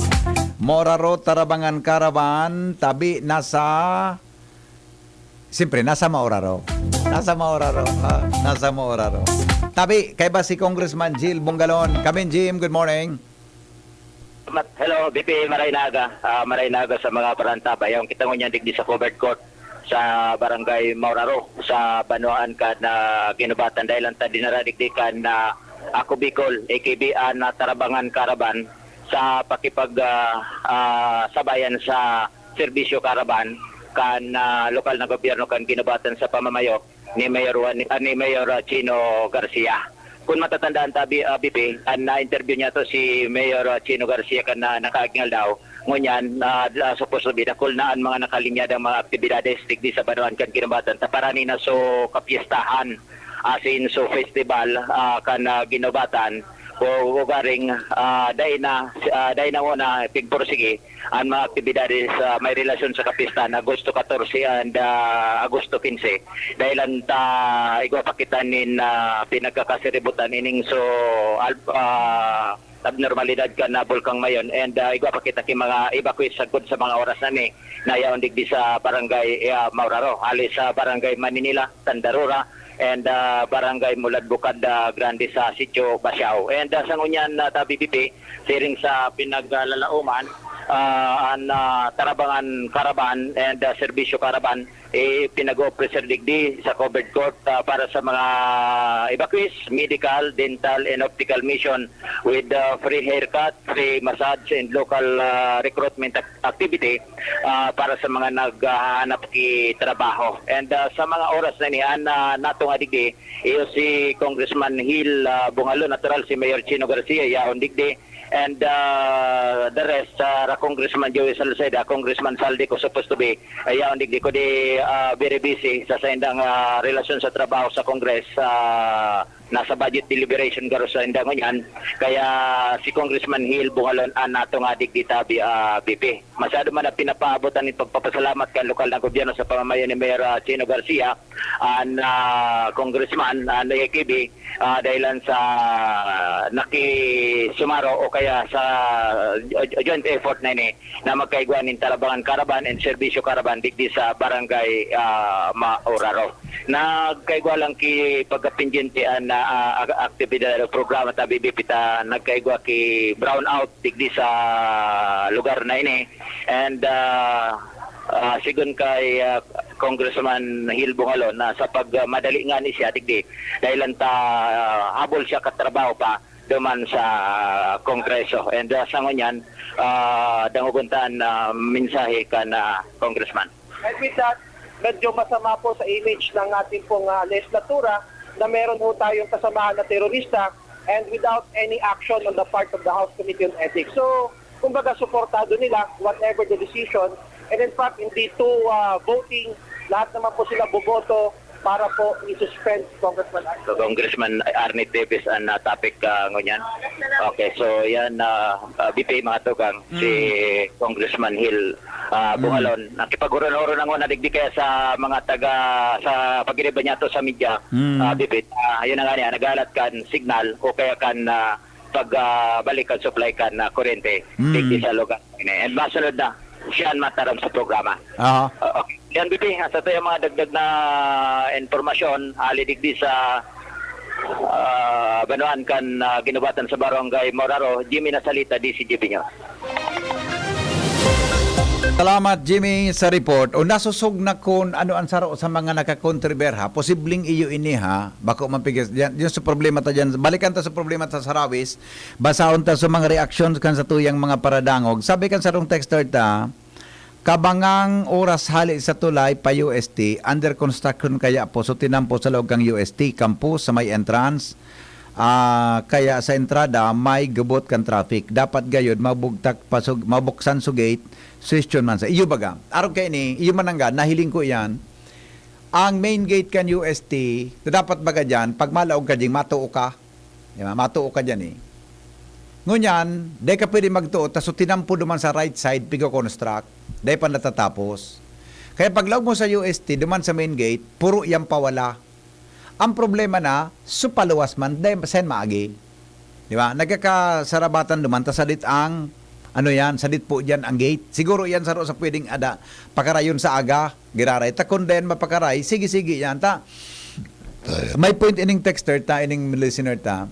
Moraro, Tarabangan Caravan, tabi nasa Siyempre, nasa Maoraro. Nasa Maoraro. Ah, nasa Maoraro. Tabi, kaiba si Congressman Jil Bungalon. Kamin, Jim, good morning. Mat- Hello, B P, maray na aga. Ah, maray na aga sa mga parantabay. Ang kita ngunyan digdi sa covered court sa Barangay Mauraro, sa Banwaan kan ah, Ginubatan. Dahil ang tadi naradigdi kan ah, Ako Bicol, A K B, ah, na Tarabangan Caravan sa pakipag ah, ah, sabayan sa serbisyo caravan kan ah, lokal na gobyerno kan Ginubatan sa pamamayo ni Mayor Juan, ah, ni Mayor ah, Chino Garcia. Kung matatandaan ta, B-, ah, B P, ang na-interview niya to si Mayor ah, Chino Garcia kan na nakaaging aldaw. Ngunyan, ah, ah, supposed to be, dakul na ang mga nakalinyadang mga aktibidades digdi sa Banwaan kan Ginubatan. Taparani na so kapiestahan, asin so festival ah, kan ah, Ginubatan. O ugaring ah, dai na, ah, dai na muna pigpursige ang mga aktibidades ah, may relasyon sa kapistahan, Agosto katorse and ah, Agosto kinse. Dahil ang ta, igwa pa kita nin ah, pinagkakasiributan ining so al- ah, abnormalidad kan ah, Bulkang Mayon, and ah, igwa pa kita ki mga evacuees sagkod sa mga oras na ni na yaon digdi sa barangay ah, Mauraro, hali sa barangay Maninila, Tandarura, and ah, barangay Mulad Bukad ah, Grande sa Sitio Basiao. And ah, sa ngunyan na tabi B P, siring sa pinaglalauman, ah, an ah, Tarabangan Caravan and ah, Serbisyo Caravan, eh, pinag-o-officer digdi sa covered court ah, para sa mga evacuees, medical, dental, and optical mission with ah, free haircut, free massage, and local ah, recruitment ac- activity ah, para sa mga naghahanap ki trabaho. And ah, sa mga oras na ini, an ah, natunga digdi, iyo si Congressman Hil ah, Bungalo, natural si Mayor Chino Garcia, yaon digdi. And ah, the rest, ah, ra Congressman Joey Salceda, Congressman Saldico, supposed to be, ah, yaon digdi, kundi ah, very busy sa saindang ah, relasyon sa trabaho sa Congress, ah, nasa budget deliberation garo sainda ngunyan. Kaya si Congressman Hil Bungalon an natunga digdi tabi, ah, B P. Masyado man na pinapaabot an pagpapasalamat kan lokal na gobyerno sa pamamayo ni Mayor ah, Chino Garcia, an ah, Congressman, an A K B, ah, dahilan sa nakisumaro o kaya sa jo- joint effort na ini na magkaigwa nin Tarabangan Caravan and Serbisyo Caravan digdi sa Barangay ah, Mauraro. Nagkaigwa lang ki pagkapindyente an ah, ah, aktibidad o programa ta B B P ta nagkaigwa ki brownout digdi sa lugar na ini. And ah, ah, sigon kay ah, Congressman Hil Bungalon na sa pagmadali nga ni siya digdi, dahil lang ta ah, habol siya katrabaho pa duman sa Kongreso. And ah, sa ngunyan, ah, dangogon ta an ah, mensahe kan ah, Congressman. And with that, medyo masama po sa image ng ating pong, ah, lehislatura na meron ho tayong kasamahan na terorista and without any action on the part of the House Committee on Ethics. So, kumbaga, suportado nila whatever the decision. And in fact, in the two, ah, voting, lahat naman po sila boboto para po i-suspend si Congressman Arnie. So, Congressman Arnie Davis ang, ah, topic, ah, ngunyan. Okay, so yan, ah, ah, B P, mga tugang, si Congressman Hill, ah, Buhalon, nakipaghuron-huron na ngunyan digdi kaya sa mga taga, sa pagiriba niya to sa media, ah, B P, ah, yun na nga niya, nagalat kan signal o kaya kan, ah, pag, ah, balik kan supply kan, ah, kuryente, digdi sa lugar. And masunod na, siya ang mataram sa programa. Aha. Ah, okay. Yan, B P, sa tayo mga dagdag na impormasyon, ali digdi sa, ah, banwaan kan, ah, ginubatan sa Barangay Moraro, Jimmy Nasalita, D C G B News. Salamat, Jimmy, sa report. O nasosog na kun ano ang saro sa mga nakakontriber, ha? Posibleng iyo ini, ha? Bako man pigas, yan, yun sa problema ta dyan. Balikan ta sa problema ta sa Sarawis. Basahon ta sa mga reactions kan sa tuyang mga paradangog. Sabi kan sarong texter ta, kabangang oras hali sa tulay pa U S T, under construction kaya po, so tinampo sa laog kang U S T campus sa may entrance. Ah, kaya sa entrada may gubot kan traffic. Dapat gayod mabugtak pasug, mabuksan su gate, suhestyon man sa iyo baga. Arog kay ni, iyo man nangga, nahiling ko iyan. Ang main gate kan U S T, na dapat baga diyan, pag malaog ka ding, matuo ka. Di ba? Matuo ka diyan eh. Ngunyan, di ka pwede magtuo, ta so tinampo duman sa right side, pigo-construct. Di pa natatapos. Kaya paglaog mo sa U S T, duman sa main gate, puro yan pawala. Ang problema na, so paluwas man, dai sen maagi. Di ba? Nagkakasarabatan duman, ta sadit ang, ano yan, sadit po dyan ang gate. Siguro yan saro sa pwedeng ada, pakarayon sa aga, giraray. Ta kun dai mapakaray, sige-sige yan. Ta, may point ining texter ta, ining listener ta.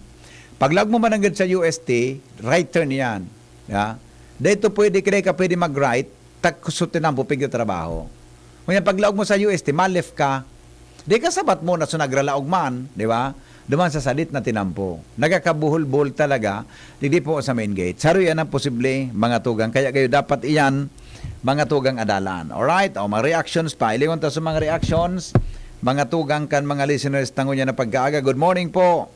Paglag mo mananggad sa U S T, right turn yan. Ya? Dito pwede, kaya ka pwede mag-right, tak so tinampo pigyo trabaho. Ngunyan, paglaog mo sa U S T, ma-left ka. Di ka sabat mo na so nagralaog man, di ba? Duman sa sadit na tinampo. Nagkakabuhol-buhol talaga, digdi po sa main gate. Saro yan ang posible, mga tugang. Kaya kayo dapat iyan, mga tugang adalan. Alright? O, mga reactions pa. Ilingon ta sa mga reactions, mga tugang kan mga listeners tango niya na pagkaaga. Good morning po.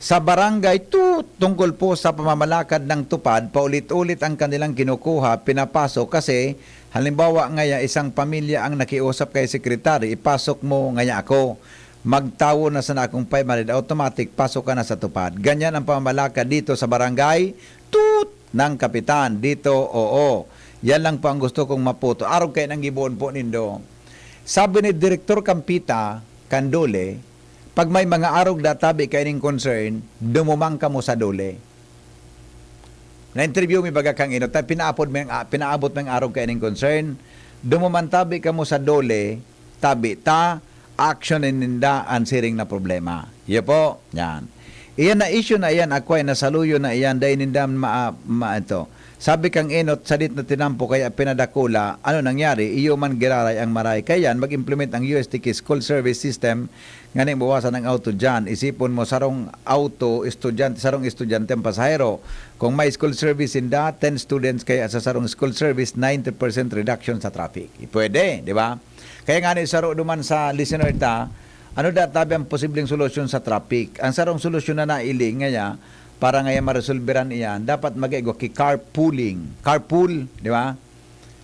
Sa barangay two, tungkol po sa pamamalakad ng tupad, paulit-ulit ang kanilang kinukuha, pinapasok kasi, halimbawa ngaya, isang pamilya ang nakiusap kay sekretary, "Ipasok mo ngaya ako. Magtawo na sana akong five hundred, automatic, pasok ka na sa tupad." Ganyan ang pamamalakad dito sa barangay, toot, ng kapitan. Dito, oo. Yan lang po ang gusto kong maputo. Arog kay nang giboon po nindo. Sabi ni Direktor Kampita, kan DOLE, pag may mga arog da tabi kaining concern, dumumang kamo sa DOLE. Na-interview mi baga kang inot, ta pinaapod mi ang, ah, pinaabot mi ang arog kaining concern. Dumuman tabi kamo sa DOLE, tabi ta, action ninda an siring na problema. Iyo po, yan. Iyan na issue na iyan, akway na saluyo na iyan, dai ninda ma, ma, ito. Sabi kang inot, sadit na tinampo, kaya pinadakula. Ano nangyari? Iyo man giraray ang maray. Kaya yan, mag-implement ang U S T K school service system, nganing bawasan ang auto dyan. Isipon mo, sarong auto, estudyante, sarong estudyante ang pasahero. Kung may school service inda, ten students, kaya sa sarong school service, ninety percent reduction sa traffic. Pwede, di ba? Kaya nga ni saro duman sa listener ta, ano da tabi ang posibleng solusyon sa traffic? Ang sarong solusyon na nailing ngaya, para ngaya maresolberan iyan, dapat mag-igwa ki carpooling. Carpool, di ba?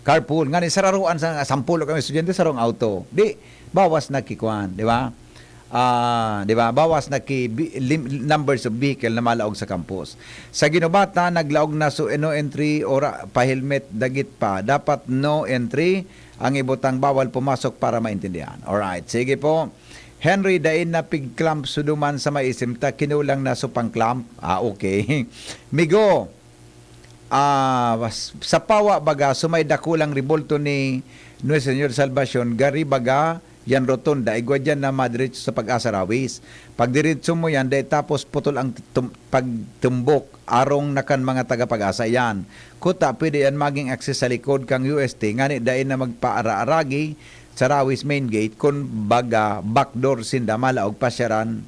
Carpool. Nga ni sararuan sa sampulo kami estudyante, sarong auto. Di, bawas na ki kwan, di ba? Ah, di ba? Bawas na ki bi, lim, numbers of vehicle na malaog sa campus. Sa Guinobatan, naglaog na so no entry, ora, pa-helmet, dagit pa. Dapat no entry, ang ibutang bawal pumasok para maintindihan. Alright, sige po. Henry, dai na pig-clamp so duman sa may isim ta, kinulang na so pang-clamp. Ah, okay. Migo, ah, s, sa Pawa baga, so may dakulang rebulto ni Nuestra Señora Salvacion, gari baga, yan rotonda, igwa diyan na madiretso sa Pag-asa Rawis. Pagdiretso mo yan, dai tapos putol ang tum, pagtumbok, arong na kan mga taga Pag-asa yan. Kuta, pwede yan maging access sa likod kang U S T, ngani dai na magpaara-aragi sa Rawis main gate, kun baga, backdoor sinda, malaog pasyaran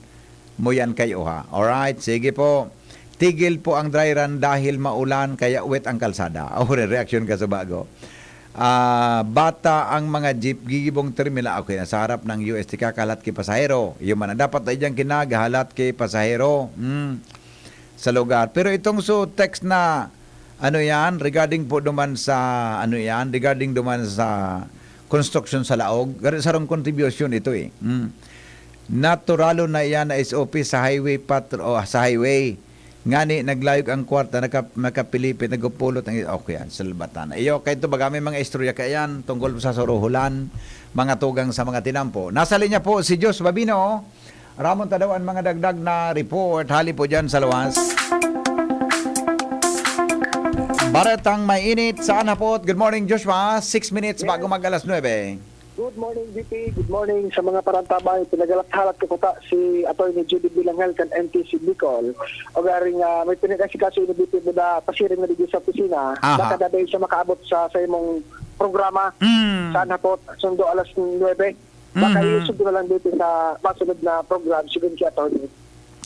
mo yan kay Oha. Alright, sige po. Tigil po ang dry run dahil maulan, kaya wet ang kalsada. O, reaksyon ka sa bago. Ah, bata ang mga jeep, gigibong terminal. Okay, nasa harap ng U S T ka, kahalat ki pasahero. Iyo man, dapat ay diyan kinagahalat ki pasahero. Hmm. Sa lugar. Pero itong so text na, ano yan, regarding po duman sa, ano yan, regarding duman sa construction sa laog, gari sarong contribution ito eh. Hmm. Naturalo na iyan na S O P sa highway patro-, o sa highway. Ngani, naglayog ang kwarta, naka-, nakapilipit, nagpupulot ang, okay, yan, salbatan. Iyo, kay ito, baga may mga istorya kayan, tungkol sa suruhulan, mga tugang sa mga tinampo. Nasa linya po si Jos Babino. Ramon ta daw ang mga dagdag na report, hali po dyan sa luwas. Baretang mainit sa Anapot. Good morning, Joshua. Six minutes bago mag alas nuebe. Good morning, V P. Good morning sa mga parantabay. Pinagalat-halat ko kuta si Attorney J D Bilangel kan N T C Bicol. O garing, ah, may pinag-asikaso ini, V P, buda pasiring na digdi sa opisina. Aha. Baka daday siya makaabot sa, sa imong programa Mm. sa Anapot, sundo alas nuebe. Baka Mhm. iusog ko na lang dito sa masunod na program, sigon si Attorney.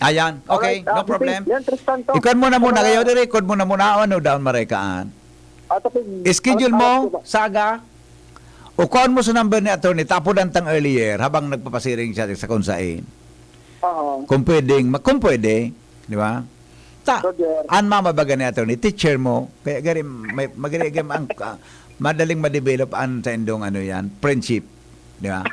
Ayan. Okay, Alright, ah, no V P, problem. Yan, Tristan to. Ikuan mo na muna, Sa mga kayo, record mo na muna, ano, daon marekaan. Ah, tapos, Schedule alas mo, apat po ba? Saga. O kuan mo sa number ni attorney, tapodan tang earlier habang nagpapasiring siya sa kung sain. Oo. Kung pwedeng, ma-, kung pwede, di ba? Ta, Roger. An mama baga ni attorney, teacher mo, kaya gari, may, magari, ang, ah, madaling ma-develop an sa indong ano yan, friendship. Di ba?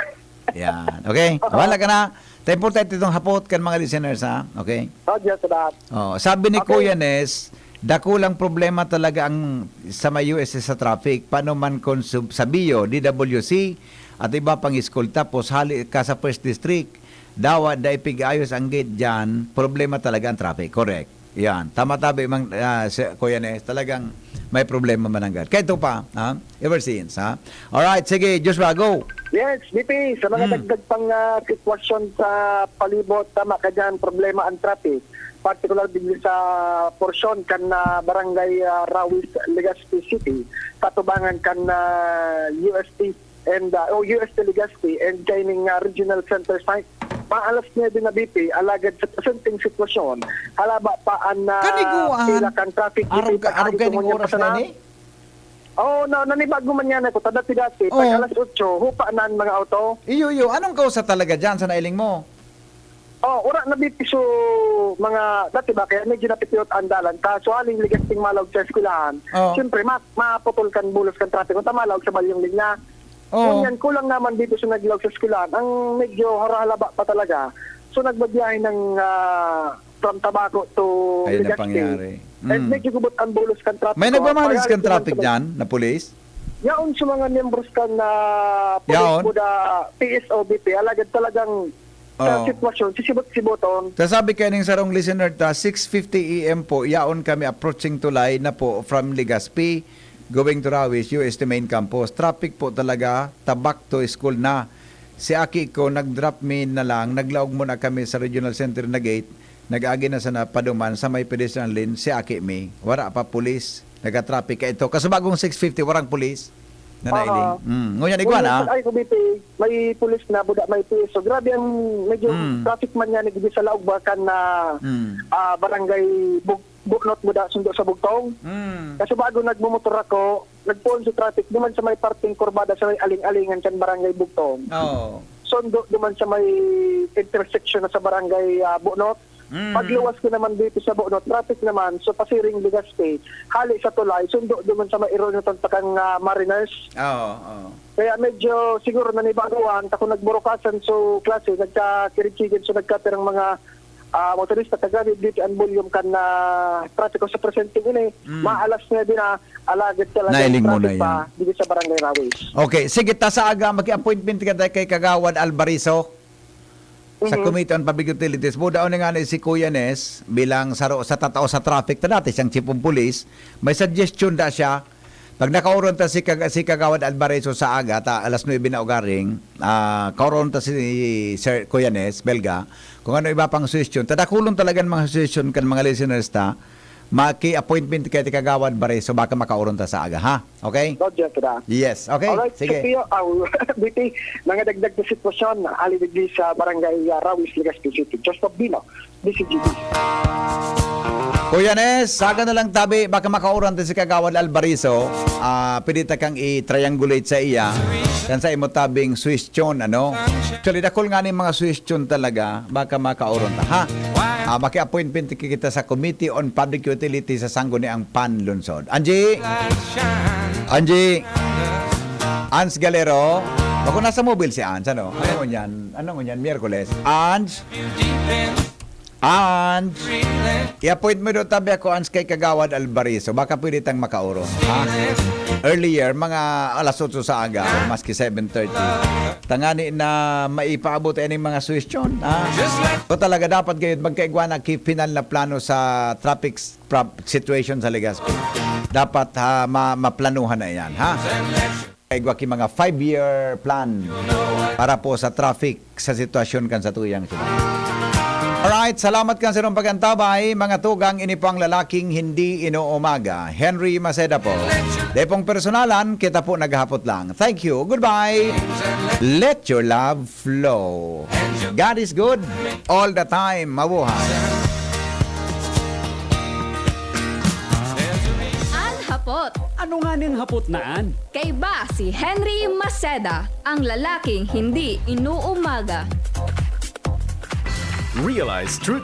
Yan. Okay? Wala ka na. Ta importante itong hapot kan mga listeners, ha? Okay? Roger, salamat. Oh, sabi ni Okay. Kuya Nes, dakulang problema talaga ang sa may U S sa traffic. Paano man kung sub-, sa Bio, D W C, at iba pang school, tapos hali ka sa First District, dawa, dai pig-ayos ang gate dyan, problema talaga ang traffic. Correct. Yan. Tama tabi, mang, ah, si Kuya Nes, talagang may problema mananggad. Kaya ito pa, ha? Ever since, ha? Alright, sige, Joshua, go. Yes, V P, sa mga Hmm. dagdag pang, ah, sitwasyon sa palibot, tama ka dyan, problema ang traffic. Partikular din sa porsyon kan, ah, Barangay, ah, Rawis, Legazpi City, sa tubangan kan, ah, U S T and, ah, o U S T Legazpi and kaining, ah, regional center site. Maalas nuebe na, V P, alagad sa presenteng sitwasyon, halaba pa an, ah, Kaniguan. pila kan traffic, Arog V P, ka, arog pag-agi kaning ko man niya oras na pasana. ini? Oo, na, nanibago man yan ako. Dati-dati, Oo. pag alas otso, hupa na ang mga auto. Iyo, iyo. Anong kausa talaga dyan sa nailing mo? Oh, wala na, V P, so, mga, dati ba, kaya medyo napipiyot ang dalan. Kaso, haling ligasting malaog sa eskwelahan. Oo. Siyempre, ma-, maputol kan bulos kan trapiko, ta malaog sa balyong linya. Oo. Ngunyan, kulang naman dito sa naglaog sa eskwelahan. Ang medyo harahalaba pa talaga. So, nagbabiyahe ng, ah, from Tabaco to Ayun ang Legazpi. pangyari. And Mm. medyo gubot ang bulos kan trapiko. May nagmamanis Kaya kan traffic naman dyan na pulis? Yaon sa mga miyembros kan, ah, pulis Yaon? Buda, P S O, V P. Alagad talagang sa Oo. sitwasyon, sisibot-siboton. Sasabi kayo ning sarong listener ta, six fifty A M po, yaon kami approaching Tulay na po from Legazpi, going to Rawis, U S T main campus. Traffic po talaga, ta back to school na. Si aki ko, nag-drop mi na lang, naglaog muna kami sa regional center na gate, nag-agi na sana paduman sa may pedestrian lane, si aki mi, wala pa pulis, nag-traffic ka ito. Kasubagong six fifty, warang pulis na Aha. nailing. Mm. Ngunyan, igwa Ngunyan, na. Ay, Cavite, may pulis na, buda, may P S O. Grabe ang medyo Mm. traffic man yan, digdi sa laog ba kan na, Mm. ah, barangay Bug-, Bunot, buda, sundo sa Bugtong. Mm. Kasi bago nagmumotor ako, nagpoon sa traffic, duman sa may parting kurbada sa may aling-alingan kan barangay Bugtong. Oo. Sundo duman sa may intersection na sa barangay, ah, Bunot. Mm. Pagluwas ko naman dito sa Bunot, traffic naman, so pasiring Legazpi, hali sa tulay, sundo duman sa may ironotan pa kang, ah, Mariners. Oo, oo. Kaya medyo siguro nanibaguan, ta kung nagburukasan, so klase, nagkakirikigan, so nagkapirang mga, ah, motorista, taga dito ang volume kan na trapiko sa presente ini. Mm. Maalas nuebe na, alagad talaga Nailing mo traffic na pa yan. dito sa Barangay Rawis. Okay, sige, ta sa aga, mag-appointment ka tayo kay Kagawad Alvarizo. Sa Mhm. Committee on Public Utilities, budaon na nga ni si Kuya Nes bilang saro sa tatao sa traffic ta dati siyang chief of police. May suggestion da siya. Pag nakaoron ta si, Kag-, si Kagawad Alvarez sa aga, ta alas nuebe na ugaring, ah, kaoron ta si Sir Kuya Nes, Belga, kung ano iba pang suggestion. Tadakulon talaga ang mga suggestion kan mga listeners ta. Maki-appointment kay ti Kagawad Bareso, baka makaoron ta sa aga, ha? Okay? Roger, kita. Yes, okay. Alright, Sige. Sophia, ah, B T, mga dagdag na sitwasyon, ali digdi sa Barangay, ah, Rawis, Legazpi City. Joseph Bino, D C G B. Kuya Nes, saga na lang tabi, baka makauran ta si Kagawad Albarizo. Ah, pwede ta kang i-triangulate sa iya. Kan sa imo tabing suwestyon, ano? Actually, dakul nga ning mga suwestyon talaga, baka makauran ta, ha? Ah, maki-appointment kita sa Committee on Public Utility sa Sangguniang Panlungsod. Angie! Angie! Ans Galero, bako nasa mobile si Ans, ano? Ano ngunyan? Ano ngunyan? Miyerkules. Ans? Ans? I-appoint mo daw tabi ako, Ans, kay Kagawad Albarizo. Baka pwede tang makauron, ha? Earlier, mga alas otso sa aga, maski seven thirty. Tangani na maipaabot ang mga suwestyon, ha? O talaga, dapat gayud magkaigwa na ki-, final na plano sa traffic s-, prob-, situation sa Legazpi. Dapat, ha, ma-, maplanuhan na yan, ha? Igwa ki mga five-year plan para po sa traffic sa sitwasyon kan sa tuyang syudad. Alright, salamat kan sa inyong pag-antabay, mga tugang, ini po ang lalaking hindi inuumaga. Henry Maceda po. Dai pong personalan, kita po naghapot lang. Thank you. Goodbye. Let your love flow. God is good all the time. Mabuhay. An Hapot. Ano nga ning hapot na an? Kaiba si Henry Maceda, ang lalaking hindi inuumaga. Realize true